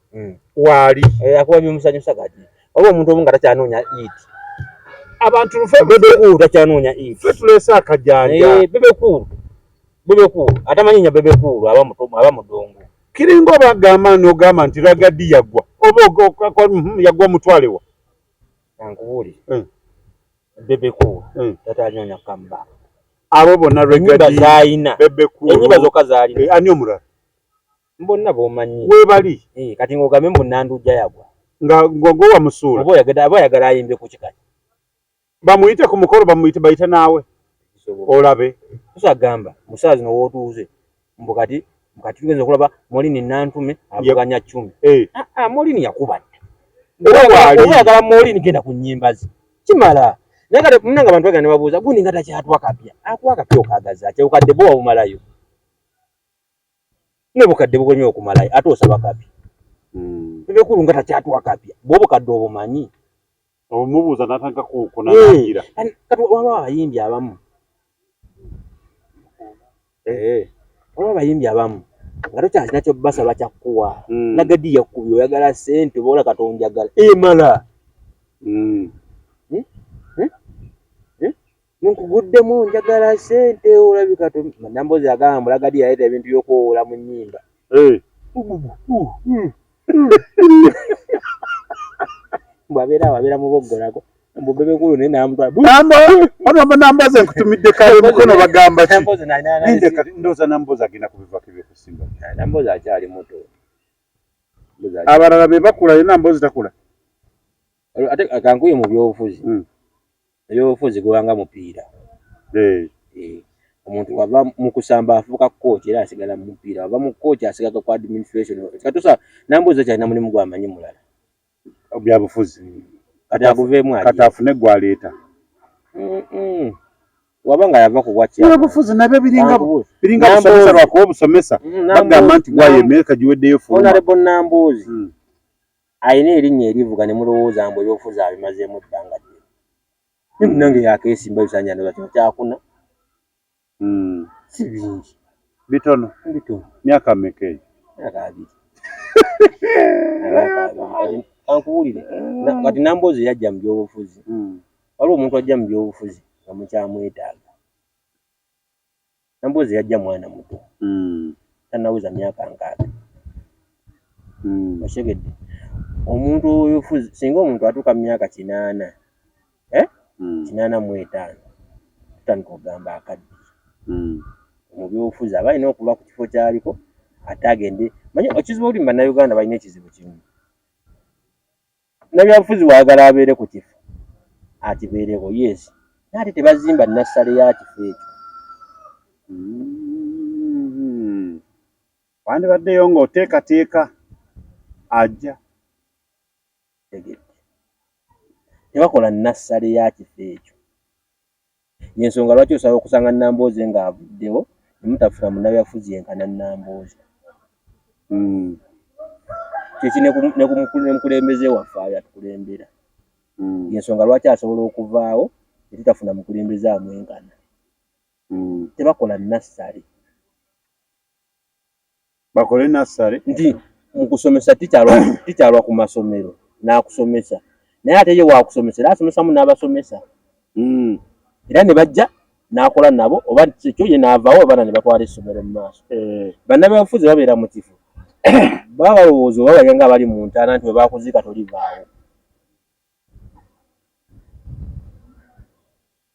Waali. Akuba bimusanyusa kati. Waliwo omuntu omu nga takyanoonya hit. Abantu Bebe Cool takyanoonya hit. Ffe tuleese akajanja. Bebe Cool. Bebe Cool. Atamanyi nnyo Bebe Cool aba mudongo. Kiringa oba agamba n'ogamba nti Ragadi yagwa. Oba yagwa omutwale wa? Kankubuulire. Bebe Cool tatanyonya comeback. Abo bonna Ragadi zaalina. Bebe Cool. Ennyimba zokka zaalina. Ani omulala? Bonna b'omanyi. Weebali. Kati ng'ogambe mbu Nandujja yagwa. Nga gwe wamusuula. Oba oyagala ayimbe ku kikati. Bamuyite ku mukolo bamuyite bayite naawe. Olabe. Tusagamba mu ssaawa zino w'otuuse mbu kati tugenze okulaba Molini Nantume avuganya Chumi. Molini yakuba dda. Oba oyagala Molini genda ku nnyimba ze. Kimala. Naye kati munnange abantu bagenda ne babuuza gundi nga takyatuwa kapya. Akuwa kapya okaagaza ki? Obukadde bwo wabumalayo. Ne bukadde bukomye okumalayo ate osaba kapya. Bebe Cool nga takyatuwa kapya. Bw'oba obukadde obumanyi. Omubuuza n'atandika kunangira. Kati waliwo abayimbi abamu. Waliwo abayimbi abamu nga tokyalina ky'obasaba kyakkuwa. Nagadi yakubye oyagala ssente oba ola Katonda njagala. Emala. Nkuguddemu njagala ssente olabika Nambozi agamba mbu Ragadi yaleeta ebintu by'okwowola mu nnyimba. Mbu abeera awo abeera muboggolako. Mbu Bebe Cool naye n'amutwala. Ono Nambozi nkutumidde kale mukono bagamba ki? Ndowooza Nambozi agenda kubivaako eby'okusimba. Nambozi akyali muto. Abalala be bakula ye Nambozi takula. Ate kankuye mu byobufuzi. Ebyobufuzi gubanga mupiira. Omuntu wava mu kusamba afuuka coach era asigala mu mupiira. Wava mu coach asigala ku administration. Katusa Nambozi akyalina mulimu gw'amanyi mulala. Byabufuzi. Kati aguveemu atya? Kati afune gw'aleeta. Waba nga yava ku bwa chairman. Ebyobufuzi nabyo biringa busomesa lwakuba obusomesa. Bagamba nti gwayo emyaka giweddeyo fuluma. Honorable Nambozi alina erinnya erivuga ne mulowooza mbu ebyobufuzi abimazeemu ebbanga ddene. Naye munnange yakeesimba bisanja ndowooza kino kyakuna. Si bingi. Bitono. Bitono. Myaka mmeka eyo? Myaka 2. Kankubuulire, kati Nambooze yajja mu byobufuzi. Waliwo omuntu ajja mu byobufuzi nga mukyamwetaaga. Nambooze yajja mwana muto, tannaweza myaka 60. Okitegedde? Omuntu ow'obufuzi, singa omuntu atuuka mu myaka 80, 85, tutandika okugamba akadde. Mu byobufuzi aba alina okuva ku kifo ky'aliko ate agende. Manyi ekizibu oli mu Bannayuganda balina ekizibu kimu. Munnabyabufuzi bw'ayagala abeere ku kifo akibeereko, yes, naye ate tebazimba nassale ya kifo ekyo. Wandibaddeyo ng'oteekateeka ajja. Tegedde. Tebakola nassale ya kifo ekyo. Y'ensonga lwaki osobola okusanga Nambooze ng'avuddewo ne mutafuna munnabyabufuzi yenkana Nambooze. Kyeki ne mukulembeze waffe ayo atukulembera. Y'ensonga lwaki asobola okuvaawo ne tutafuna mukulembeze amwenkana. Tebakola nassale. Bakole nassale. Nti mu kusomesa tikyalwa ku masomero n'akusomesa. Naye ate ye waakusomesa era asomesamu n'abasomesa. Era ne bajja n'akola nabo oba ekyo ye n'avaawo abaana ne batwala essomero mu maaso. Bannabyabufuzi babeera mu kifo. Baba balowooza oba bali nga bali mu ntaana nti bwe bakuziika tolivaawo.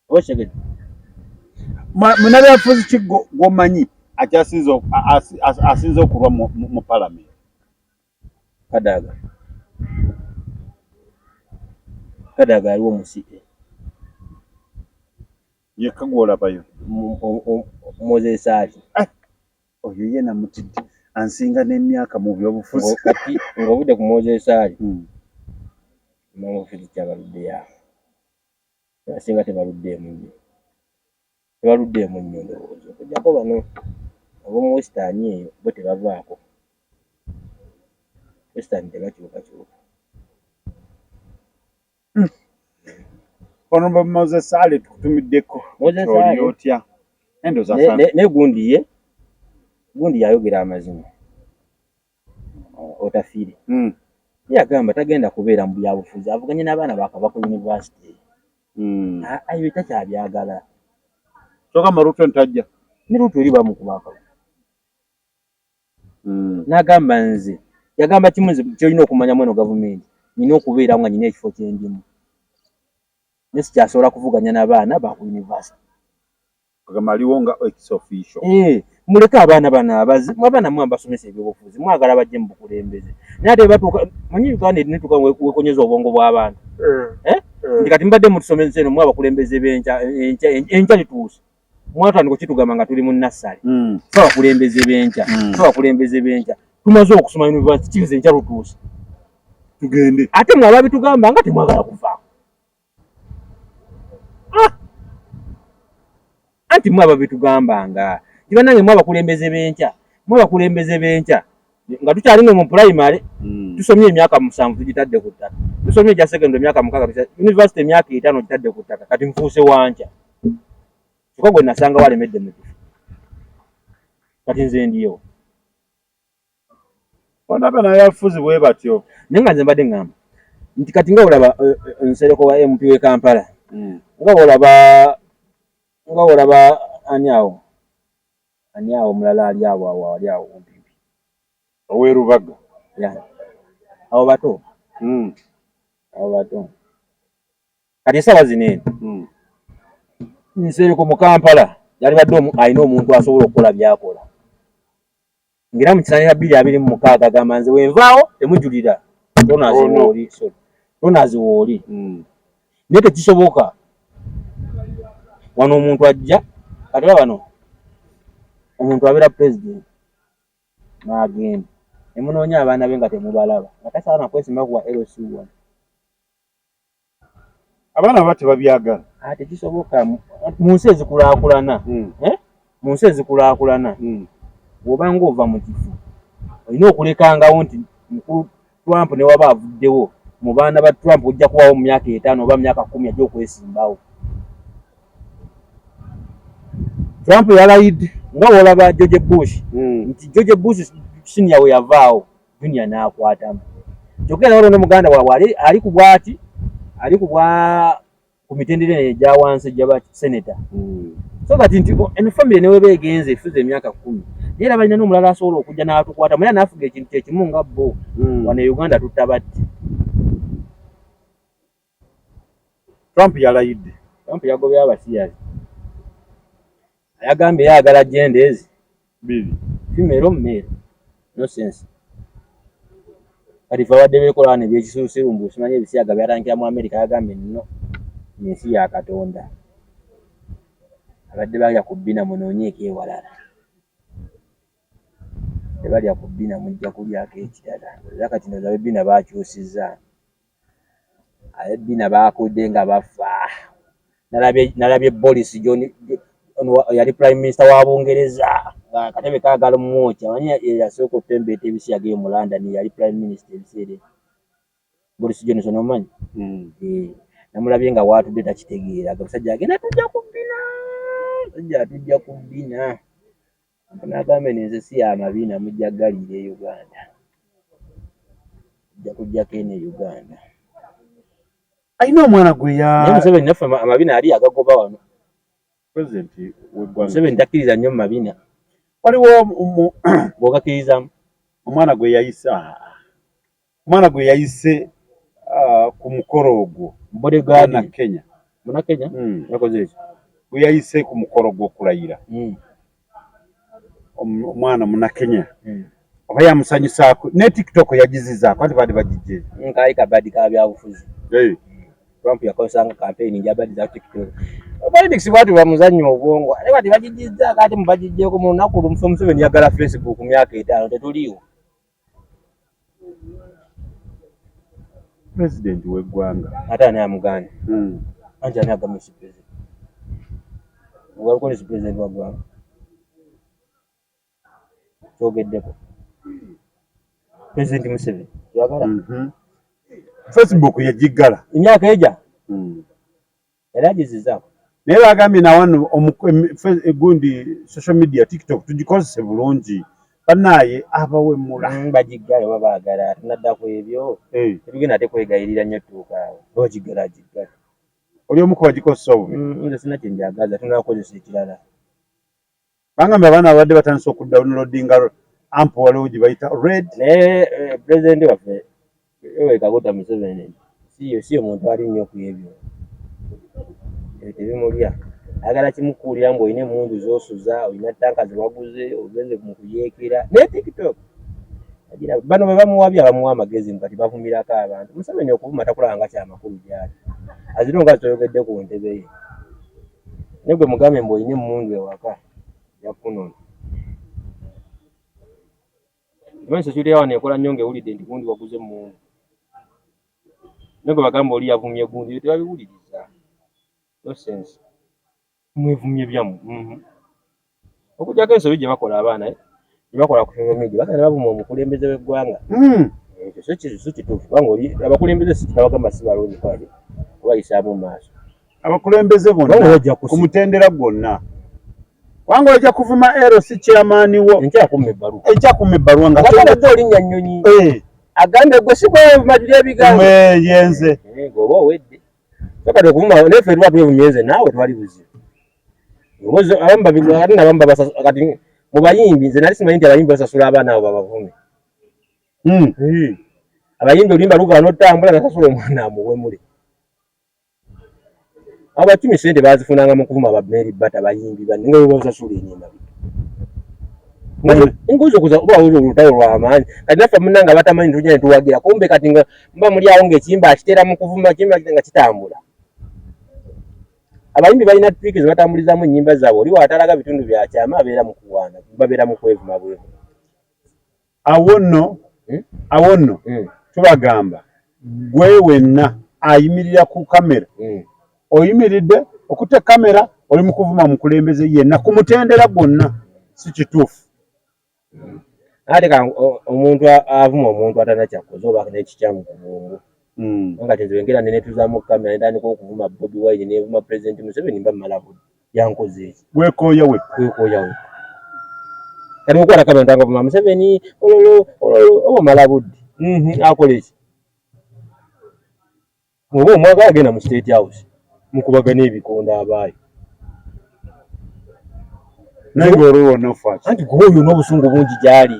Okitegedde? Munnabyabufuzi ki gw'omanyi asinze okulwa mu palamenti? Kadaga. Kadaga aliwo mu CA. Yekka gw'olabayo? Moses Ali. Oyo ye namutidde ansinga n'emyaka mu byobufuzi. Kati ng'ovudde ku Moses Ali. Munnabyabufuzi ki abaluddeyo awo? Abasinga tebaluddeemu nnyo. Tebaluddeemu nnyo ndowooza. Okuggyako bano ab'omu Western eyo bo tebavaako. Western tebakyukakyuka. Honorable Moses Ali tukutumiddeko. Moses Ali. Otya? Ne gundi ye, gundi yayogera amazima. Otafiire. Yagamba tagenda kubeera mu byabufuzi, avuganye n'abaana baakava ku university. Ebyo takyabyagala. Kyokka Ruto ntajja. Ne Ruto eri bamukuba akalulu. N'agamba nze, yagamba kimu nze ky'olina okumanya mweno gavumenti, nina okubeerawo nga nina ekifo kye ndimu. Naye sikyasobola kuvuganya n'abaana ba ku university. Kugamba aliwo nga ex officio. Muleke abaana bano abazi, abaana mwe mbasomesa ebyobufuzi, mwagala bajje mu bukulembeze. Naye ate batuuka, manyi Uganda erina wekonyeza obwongo bw'abantu. Nti kati mbadde mutusomesa eno mwe abakulembeze b'enkya, enkya lituuse. Mwatandika okitugamba nga tuli mu nnassale. Ffe abakulembeze b'enkya, ffe abakulembeze b'enkya. Tumaze okusoma university, kiriza enkya lutuuse. Tugende. Ate mwe ababitugamba nga temwagala kuvaako. Anti mwe ababitugambanga nti bannange mwe abakulembeze b'enkya, mwe abakulembeze b'enkya. Nga tukyali no mu primary, tusomye emyaka 7 tugitadde ku ttaka. Tusomye egya secondary emyaka 6, university emyaka 5 ogitadde ku ttaka. Kati nfuuse wankya. Kyokka gwe nasanga walemedde mu kifo. Kati nze ndiyo. Bonna bannabyabufuzi bwe batyo. Naye nga nze mbadde ŋŋamba nti kati nga olaba Nsereko wa MP w'e Kampala, nga olaba ani awo? Ani awo omulala ali awo awo ali awo omupipi? Ow'e Rubaga. Abo bato. Abo bato. Kati essaawa zino eno, Nsereko mu Kampala yalibadde alina omuntu asobola okukola by'akola. Ng'era mu kisaanira 2026 agamba nze bwe nvaawo temujulira. Tonazi wooli. Naye tekisoboka. Wano omuntu ajja, kati olaba wano omuntu abeera pulezidenti n'agenda. Ne munoonya abaana be nga temubalaba. Nga tasaana kwesimba ku wa LC1. Abaana baba tebabyagala. Tekisoboka. Mu nsi ezikulaakulana, mu nsi ezikulaakulana, bw'oba ng'ova mu kifo, olina okulekangawo nti mukulu Trump ne waba avuddewo, mu baana ba Trump ojja kuwaawo mu myaka 5 oba myaka 10 ajja okwesimbawo. Trump yalayidde. Nga bw'olaba George Bush, nti George Bush senior we yavaawo, junior n'akwatamu. Kyokka era waliwo ne muganda waabwe ali ku bwati, ali ku bwa ku mitendera egya wansi egya ba senator. So kati nti eno famire ne weba egenze efuze emyaka 10, naye era balina n'omulala asobola okujja n'atukwata era n'afuga ekintu kye kimu nga bo. Wano e Uganda tutta batti. Trump yalayidde. Trump yagobye abasiyazi. Ayagambye yayagala gender ezi bbiri. Female, male. No sense. Kati ffe abadde beekola wano ebyekisuusiru mbu simanyi ebisiyaga byatandikira mu Amerika, yagambye nno ensi ya Katonda. Abadde balya ku bbina munoonyeeko ewalala. Tebalya ku bbina mujja kulyako ekirala. Era kati ndowooza ab'ebbina baakyusizza. Ab'ebbina baakudde nga bafa. Nalabye Boris John yali Prime Minister wa Bungereza nga akatebe kaagala omwokya. Omanyi yasooka okutembeeta ebisiyaga eyo mu London, yali Prime Minister ebiseera ebyo. Boris Johnson omanyi? Namulabye nga waatudde takitegeera. Omusajja agenda tujja ku bbina. Omusajja atujja ku bbina. N'agamba eno ensi si ya mabina, mujja galiira e Uganda. Mujja kujjako eno e Uganda. Alina omwana gwe ya Naye Museveni naffe amabina ali agagoba wano. President w'eggwanga. Museveni takkiriza nnyo mu mabina. Waliwo Bw'ogakkirizamu? Omwana gwe yayise, omwana gwe yayise ku mukolo ogwo. Bodyguard. Muna Kenya. Muna Kenya? Yakoze ekyo. Gwe yayise ku mukolo gw'okulayira. Omwana muna Kenya. Oba yamusanyusaako ne TikTok yagizizaako anti baali bagijje. Nkaali kabadi ka byabufuzi. Trump yakozesanga campaign njabadi za TikTok. Politics bwatu bamuzannya obwongo. Ate kati bagijjizzaako ate mubagijjeeko mu lunaku lumu Museveni yagala Facebook mu myaka 5 tetuliiwo. President w'eggwanga. Ate ani amugaanye? Anti ani agambye si president? Waliko si president wa ggwanga. Kyogeddeko. President Museveni. Oyagala? Facebook yagiggala. Emyaka egya? Era agizizzaako. Naye bagambye na wano gundi social media TikTok tugikozese bulungi. Bannaaye abawemula. Bagiggala oba baagala tunadda ku ebyo. Tetugenda ate kwegayirira nnyo tutuuka awo. Bagiggala agiggala. Oli omu ku bagikozesa obubi. Nze sirina kye njagaza tunakozesa ekirala. Bangambye abaana babadde batandise okudownloadinga app waliwo gye bayita Red. Naye pulezidenti waffe Yoweri Kaguta Museveni si omuntu ali nnyo ku ebyo. Ebyo tebimulya. Ayagala kimukuulira mbu olina emmundu z'osuza, olina ttanka ze waguze, ogenze mu kuyeekera. Naye TikTok bano bwe bamuwabye abamuwa amagezi mbu kati bavumirako abantu. Museveni okuvuma takulaba nga kyamakulu gy'ali. Azira nga toyogedde ku ntebe ye. Naye gwe mugambe mbu olina emmundu ewaka ajja kukunona. Omanyi security ya wano ekola nnyo ng'ewulidde nti gundi waguze emmundu. Naye gwe bagamba oli yavumye gundi ebyo tebabiwuliriza. No sense. Mwevumye byammwe. Okuggyako ensobi gye bakola abaana gye bakola ku social media bagenda bavuma omukulembeze w'eggwanga. Ekyo si kituufu kubanga oli abakulembeze si nabagamba si balungi kwali kubayisaamu maaso. Abakulembeze bonna ku mutendera gwonna. Kubanga ojja kuvuma LC chairman wo. Enkya akumma ebbaluwa. Enkya akumma ebbaluwa nga Agambye olinnya nnyonyi. Agambye gwe si gwevuma tuli ebigambo. Yenze. Ng'oba owedde. So kati okuvuma naye ffe tuba twevumye nze naawe twali buzibu. Abamu ate n'abamu babasasula kati mu bayimbi nze nali simanyi nti abayimbi basasula abaana abo babavume. Abayimbi oluyimba lugaana otambula nasasula omwana amuwemule. Abacumi ssente baazifunanga mu kuvuma ba Mary Bata bayimbi banne nga bwe babasasula eno emabega. Ngozi okuza oba olwo olutalo lw'amaanyi kati naffe munnange abatamanyi tujja ne tuwagira kumbe kati nga muba muli awo ng'ekiyimba akiteera mu kuvuma ekiyimba nga kitambula. Abayimbi balina trick ze batambulizaamu ennyimba zaabwe oli w'atalaga bitundu bya kyama abeera mu kuwaana babeera mu kwevuma bwevuma. Awo nno awo nno tubagamba gwe wenna ayimirira ku kamera oyimiridde okutte kamera oli mu kuvuma mukulembeze yenna ku mutendera gwonna si kituufu. Ate omuntu avuma omuntu atalina ky'akoze oba n'ekikyamu ku bwongo. Kubanga kati nze ngenda ne neetuzaamu kamera ne ntandika okuvuma Bobi Wine ne nvuma Pulezidenti Museveni mba mmala budde. Yankoze eki? Weekooya wekka. Weekooya wekka. Kati okukwata kamera ntandika okuvuma Museveni ololo ololo oba omala budde. Akola eki? Oba omwagala agenda mu State House mukubagana ebikonde abaayo. Naye ng'olwo lwonna ofa ki? Anti gwe oyo n'obusungu bungi gy'ali.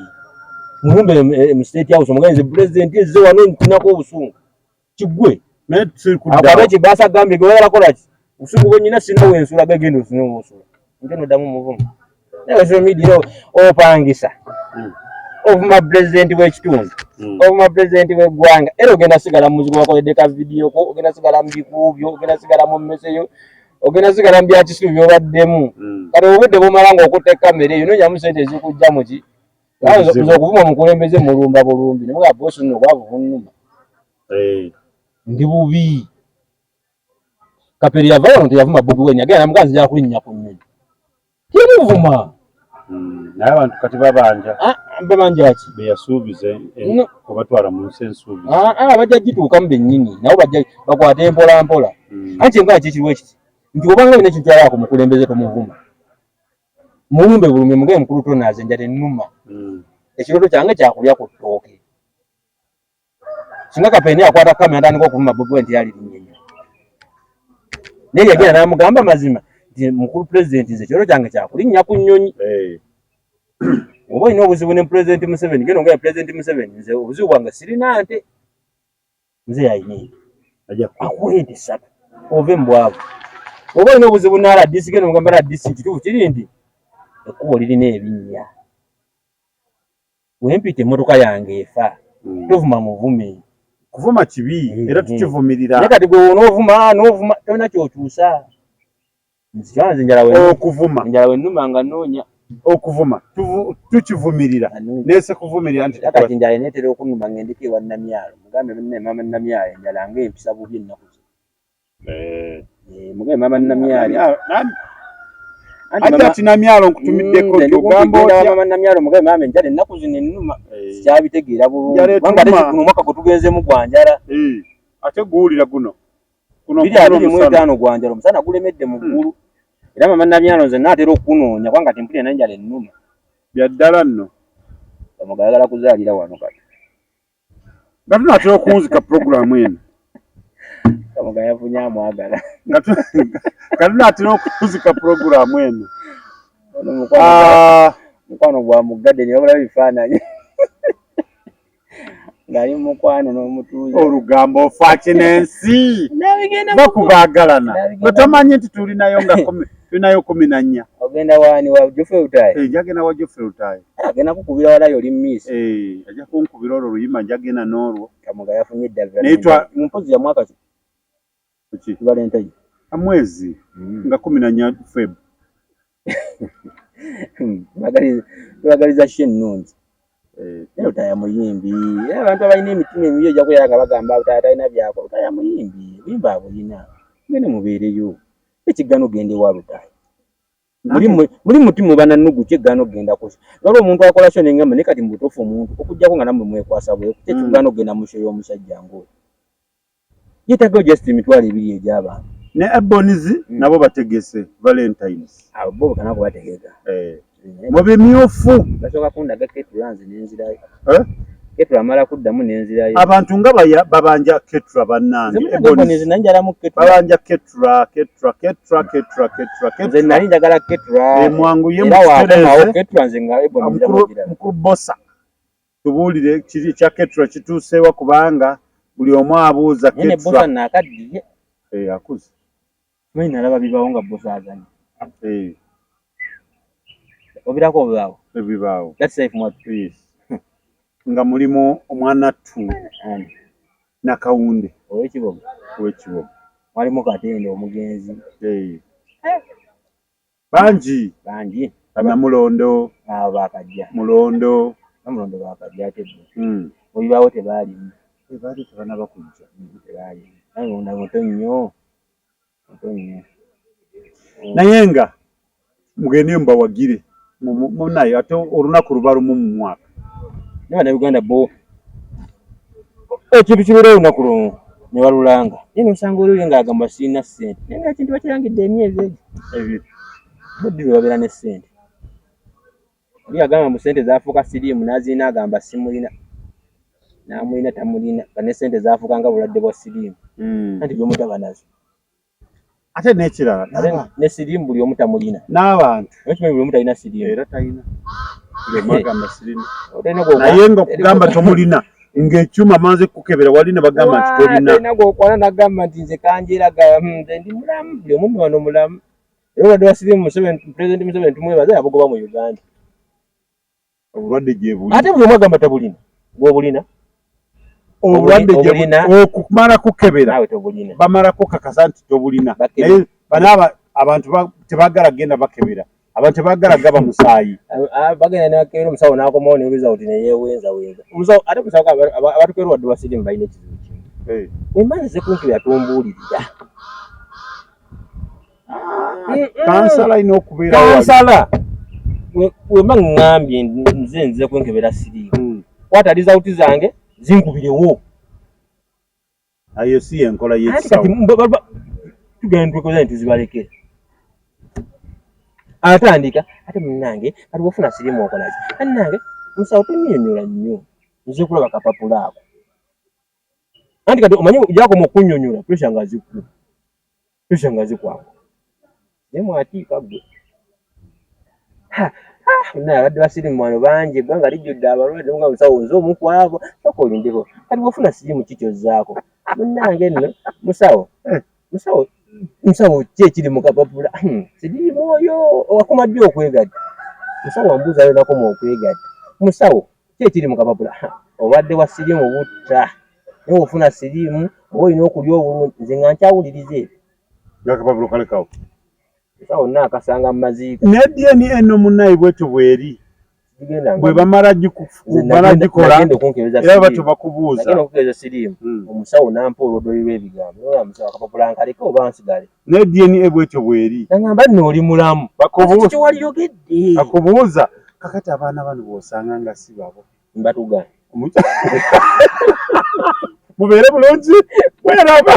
Mulumbe mu State House omugambe nze pulezidenti ezze wano ntinako obusungu. Kiggwe. Naye tuli kudda Akwate awo. kibaasa agambye gwe oyagala kola ki? Obusungu bwe nnina sirina we nsula gwe genda osule w'osula. Nte n'oddamu omuvuma. Naye social media opangisa. Ovuma pulezidenti w'ekitundu. Ovuma pulezidenti w'eggwanga. Era ogenda sigala mu muzigo bakoledde ka vidiyo ko, ogenda sigala mu bikuubyo, ogenda sigala mu mmese yo, ogenda sigala mu bya kisiru by'obaddemu. Kati obudde bw'omala ng'okutte kamera eyo noonyamu ssente ezikujja mu ki? Obuzibu. Nze okuvuma omukulembeze mulumba bulumbi. Ne mugamba boosi nno obwavu bunnuma. Ndi bubi. Kapere yava wano teyavuma Bobi Wine, yagenda n'amugamba nzija kulinnya ku nnyonyi. Teyamuvuma. Naye abantu kati babanja. Ah, babanja ki? Be yasuubiza No. obatwala mu nsi ensuubize. Ah, ah, bajja gituukamu bennyini, nabo bajja bakwate mpola mpola. Anti enkola ki kiriwo ekiti nti obanga olina ekintu ky'oyagala ku mukulembeze tomuvuma. Mulumbe bulumbe mugambe mukulu tonaaze enjala ennuma. Ekirooto kyange kya kulya ku ttooke. Singa Kapere naye akwata kamera n'atandika okuvuma Bobi Wine teyalirinnya nnyo. Naye yagenda n'amugamba mazima nti mukulu pulezidenti nze ekirooto kyange kya kulinnya ku nnyonyi. Oba olina obuzibu ne pulezidenti Museveni, genda ogambe pulezidenti Museveni nze obuzibu bwange sirina nte. Nze yalina ente. Akuwa ente ssatu ove mu bwavu. Oba olina obuzibu ne RDC, genda ogambe RDC kituufu kiri nti ekkubo lirina ebinnya. We mpita emmotoka yange efa. Tovuma muvume. Kuvuma kibi era tukivumirira. Naye kati gwe onoovuma, n'ovuma tolina ky'okyusa. Nze njala we okuvuma. Njala we nnuma nga nnoonya. Okuvuma tukivumirira. Naye sikuvumirira nti Era kati njala eneetera okunnuma ng'endeko ewa Namyalo. Mugambe munne maama Namyalo enjala ng'empisa bubi ennaku zino. Mugambe maama Namyalo. Anti Ate ati Namyalo nkutumiddeko nti ogamba otya? Maama Namyalo mugambe maama enjala ennaku zino ennuma. Sikyabitegeera bulungi. Njala Kubanga ate etuluma. guno omwaka gwe tugenzeemu gwa njala. Ate guwulira guno. Guno Biri abiri mu omusana. etaano gwa njala, omusana gulemedde mu ggulu. Era maama Namyalo nze naatera okukunoonya kubanga kati mpulira n'enjala ennuma. Bya ddala nno. Kamoga ayagala kuzaalira wano kati. Nga tunaatera okuwunzika pulogulaamu eno. Kamoga yafunye amwagala. Nga tunaatera okuwunzika pulogulaamu eno. Ono mukwano gwa muggadde ne babulayo ebifaananyi. Ng'ali mu mukwano n'omutuuze. Olugambo ofa kinensi. Nabigenda Bakubaagalana. Nabigenda Bwe tomanyi nti tulinayo nga kumi, tulinayo 14. Ogenda waani wa Geoffrey Lutaaya? Njagenda wa Geoffrey Lutaaya. Agenda kukubira walayo oli miss. Ajja kunkubira olwo luyimba njagenda n'olwo. Kamoga yafunye dda Naye twa- Mu mpozi ya mwaka ki? Ki? Valentine. Mwezi nga 14 Feb. Tubagaliza shi ennungi. Naye Lutaaya muyimbi. Era abantu abalina emitima emibi ojja kubeera nga bagamba Lutaaya talina by'akola. Lutaaya muyimbi, obuyimba abulina. Mugende mubeereyo. Ekigaano genda ewa Lutaaya. Muli muti muba na nnugu ki eggaana okugenda ku show? Waliwo omuntu akola show ne ngamba naye kati mu butuufu omuntu okuggyako nga nammwe mwekwasa bwe, ki ekikugaana okugenda mu show y'omusajja ng'oyo? Yeetagayo just emitwalo ebiri egy'abantu. Ne Ebonies nabo bategese Valentines. Abo bo kanaku bategeka. Mu bimyufu. Basooka kundaga Ketura nze ne nzirayo. Ketura amala kuddamu ne nzirayo. Abantu nga babanja Ketura bannange. Nze munange Ebonies nali njagalamu Ketura. Babanja Ketura, Ketura, Ketura, Ketura, Ketura, Ketura. Nze nali njagala Ketura. Mwanguye Era mukitereeze. wakomawo Ketura nze nga Ebonies ngira. Mukulu Bosa. Tubuulire kiri ekya Ketura kituuseewa kubanga buli omu abuuza Naye ne Ketura. Bosa naakaddiye. Akuze. Simanyi nalaba bibaawo nga Bosa azannya. Obirako obibaawo? Ebibaawo. That's life mwattu. Yes. Nga mulimu omwana ttu Ani? Nakawunde. Ow'Ekiboga. Ow'Ekiboga. Mwalimu Katende omugenzi. Bangi. Bangi. Namulondo. Abo baakajja. Mulondo. Namulondo baakajja ate bo. Obibaawo tebaalimu. Baali tebannaba kujja. Tebaalimu. Namulondo muto nnyo. Muto nnyo. Naye nga mugende mbawagire. Munaye ate olunaku luba lumu mu mwaka. Naye Bannayuganda bo ekintu kibeerawo olunaku lumu ne balulanga. Naye n'osanga oli oli ng'agamba sirina ssente. Naye nga ekintu bakirangidde emyezi egyo. Ebiri. Bo ddi lwe babeera ne ssente? Oli agamba mbu ssente zaafuuka siriimu n'azirina agamba simulina. N'amulina tamulina. Nga ne ssente zaafuuka nga bulwadde bwa siriimu. Anti buli omu taba nazo. Ate n'ekirala ne siriimu buli omu tamulina. N'abantu. Okimanyi buli omu talina siriimu. Era talina. Buli omu agamba sirina. Naye nga okugamba tomulina ng'ekyuma maze kukebera wali ne bagamba nti tolina. Tolina gw'okwana n'agamba nti nze kanjeraga nze ndi mulamu buli omu wano mulamu. Era obulwadde bwa siriimu Museveni, Pulezidenti Museveni tumwebaza yabugoba mu Uganda. Obulwadde gye buli. Ate buli omu agamba tabulina. Gw'obulina? Obulwadde gye buli. Okumala kukebera. Bamala kukakasa nti tobulina. Naye bano abantu tebaagala genda bakebera. Abantu tebaagala gaba musaayi. Bagenda ne bakebera omusawo n'akomawo ne result ne yeewenzawenza. Omusawo ate omusawo abatukebera obulwadde bwa siriimu balina ekizibu kimu. Bwe mba nzize kunkebera tombuulirira. Kansala alina okubeera kansala wemba ŋŋambye nze nzize kwenkebera siriimu kwata rizawuti zange zinkubirewo. Ayo si yenkola y'ekisawo. Tugenda twekoza ne tuzibalekera. Atandika ate munnange kati bw'ofuna siriimu okola ki? Bannange musawo tonnyonnyola nnyo nze kulaba kapapula ako. Anti kati omanyi gyakoma okunnyonnyola pressure nga zikku pressure nga zikwangu naye mwatiika ggwe. Naye abadde basirimu wano bangi eggwanga lijjudde abalwadde nga musawo nze omu ku abo sooka olindeko kati bw'ofuna siriimu ki ky'ozzaako munnange nno musawo musawo musawo ki ekiri mu kapapula siriimu oyo wakoma ddi okwegatta musawo wambuuza lwe nakoma okwegatta musawo ki ekiri mu kapapula obulwadde bwa siriimu butta naye ofuna siriimu oba olina okulya obulungi nze nga nkyawuliriza ebyo nga akapapula kalekawo musawo nnaakasanga mu maziika ne DNA no munnaye bwetyo bweri bwe bamala gikola era batyo bakubuuza nagenda okunkebeza siriimu omusawo n'ampa olwodoli lw'ebigambo nola musawo akapapula nkaleke oba nsigale ne DNA bwetyo bweri nangamba nno oli mulamu bakubuuza kyewaliyogedde bakubuuza kakati abaana bano bw'osanga nga si babo mbatugaana mubeere bulungi mweraba.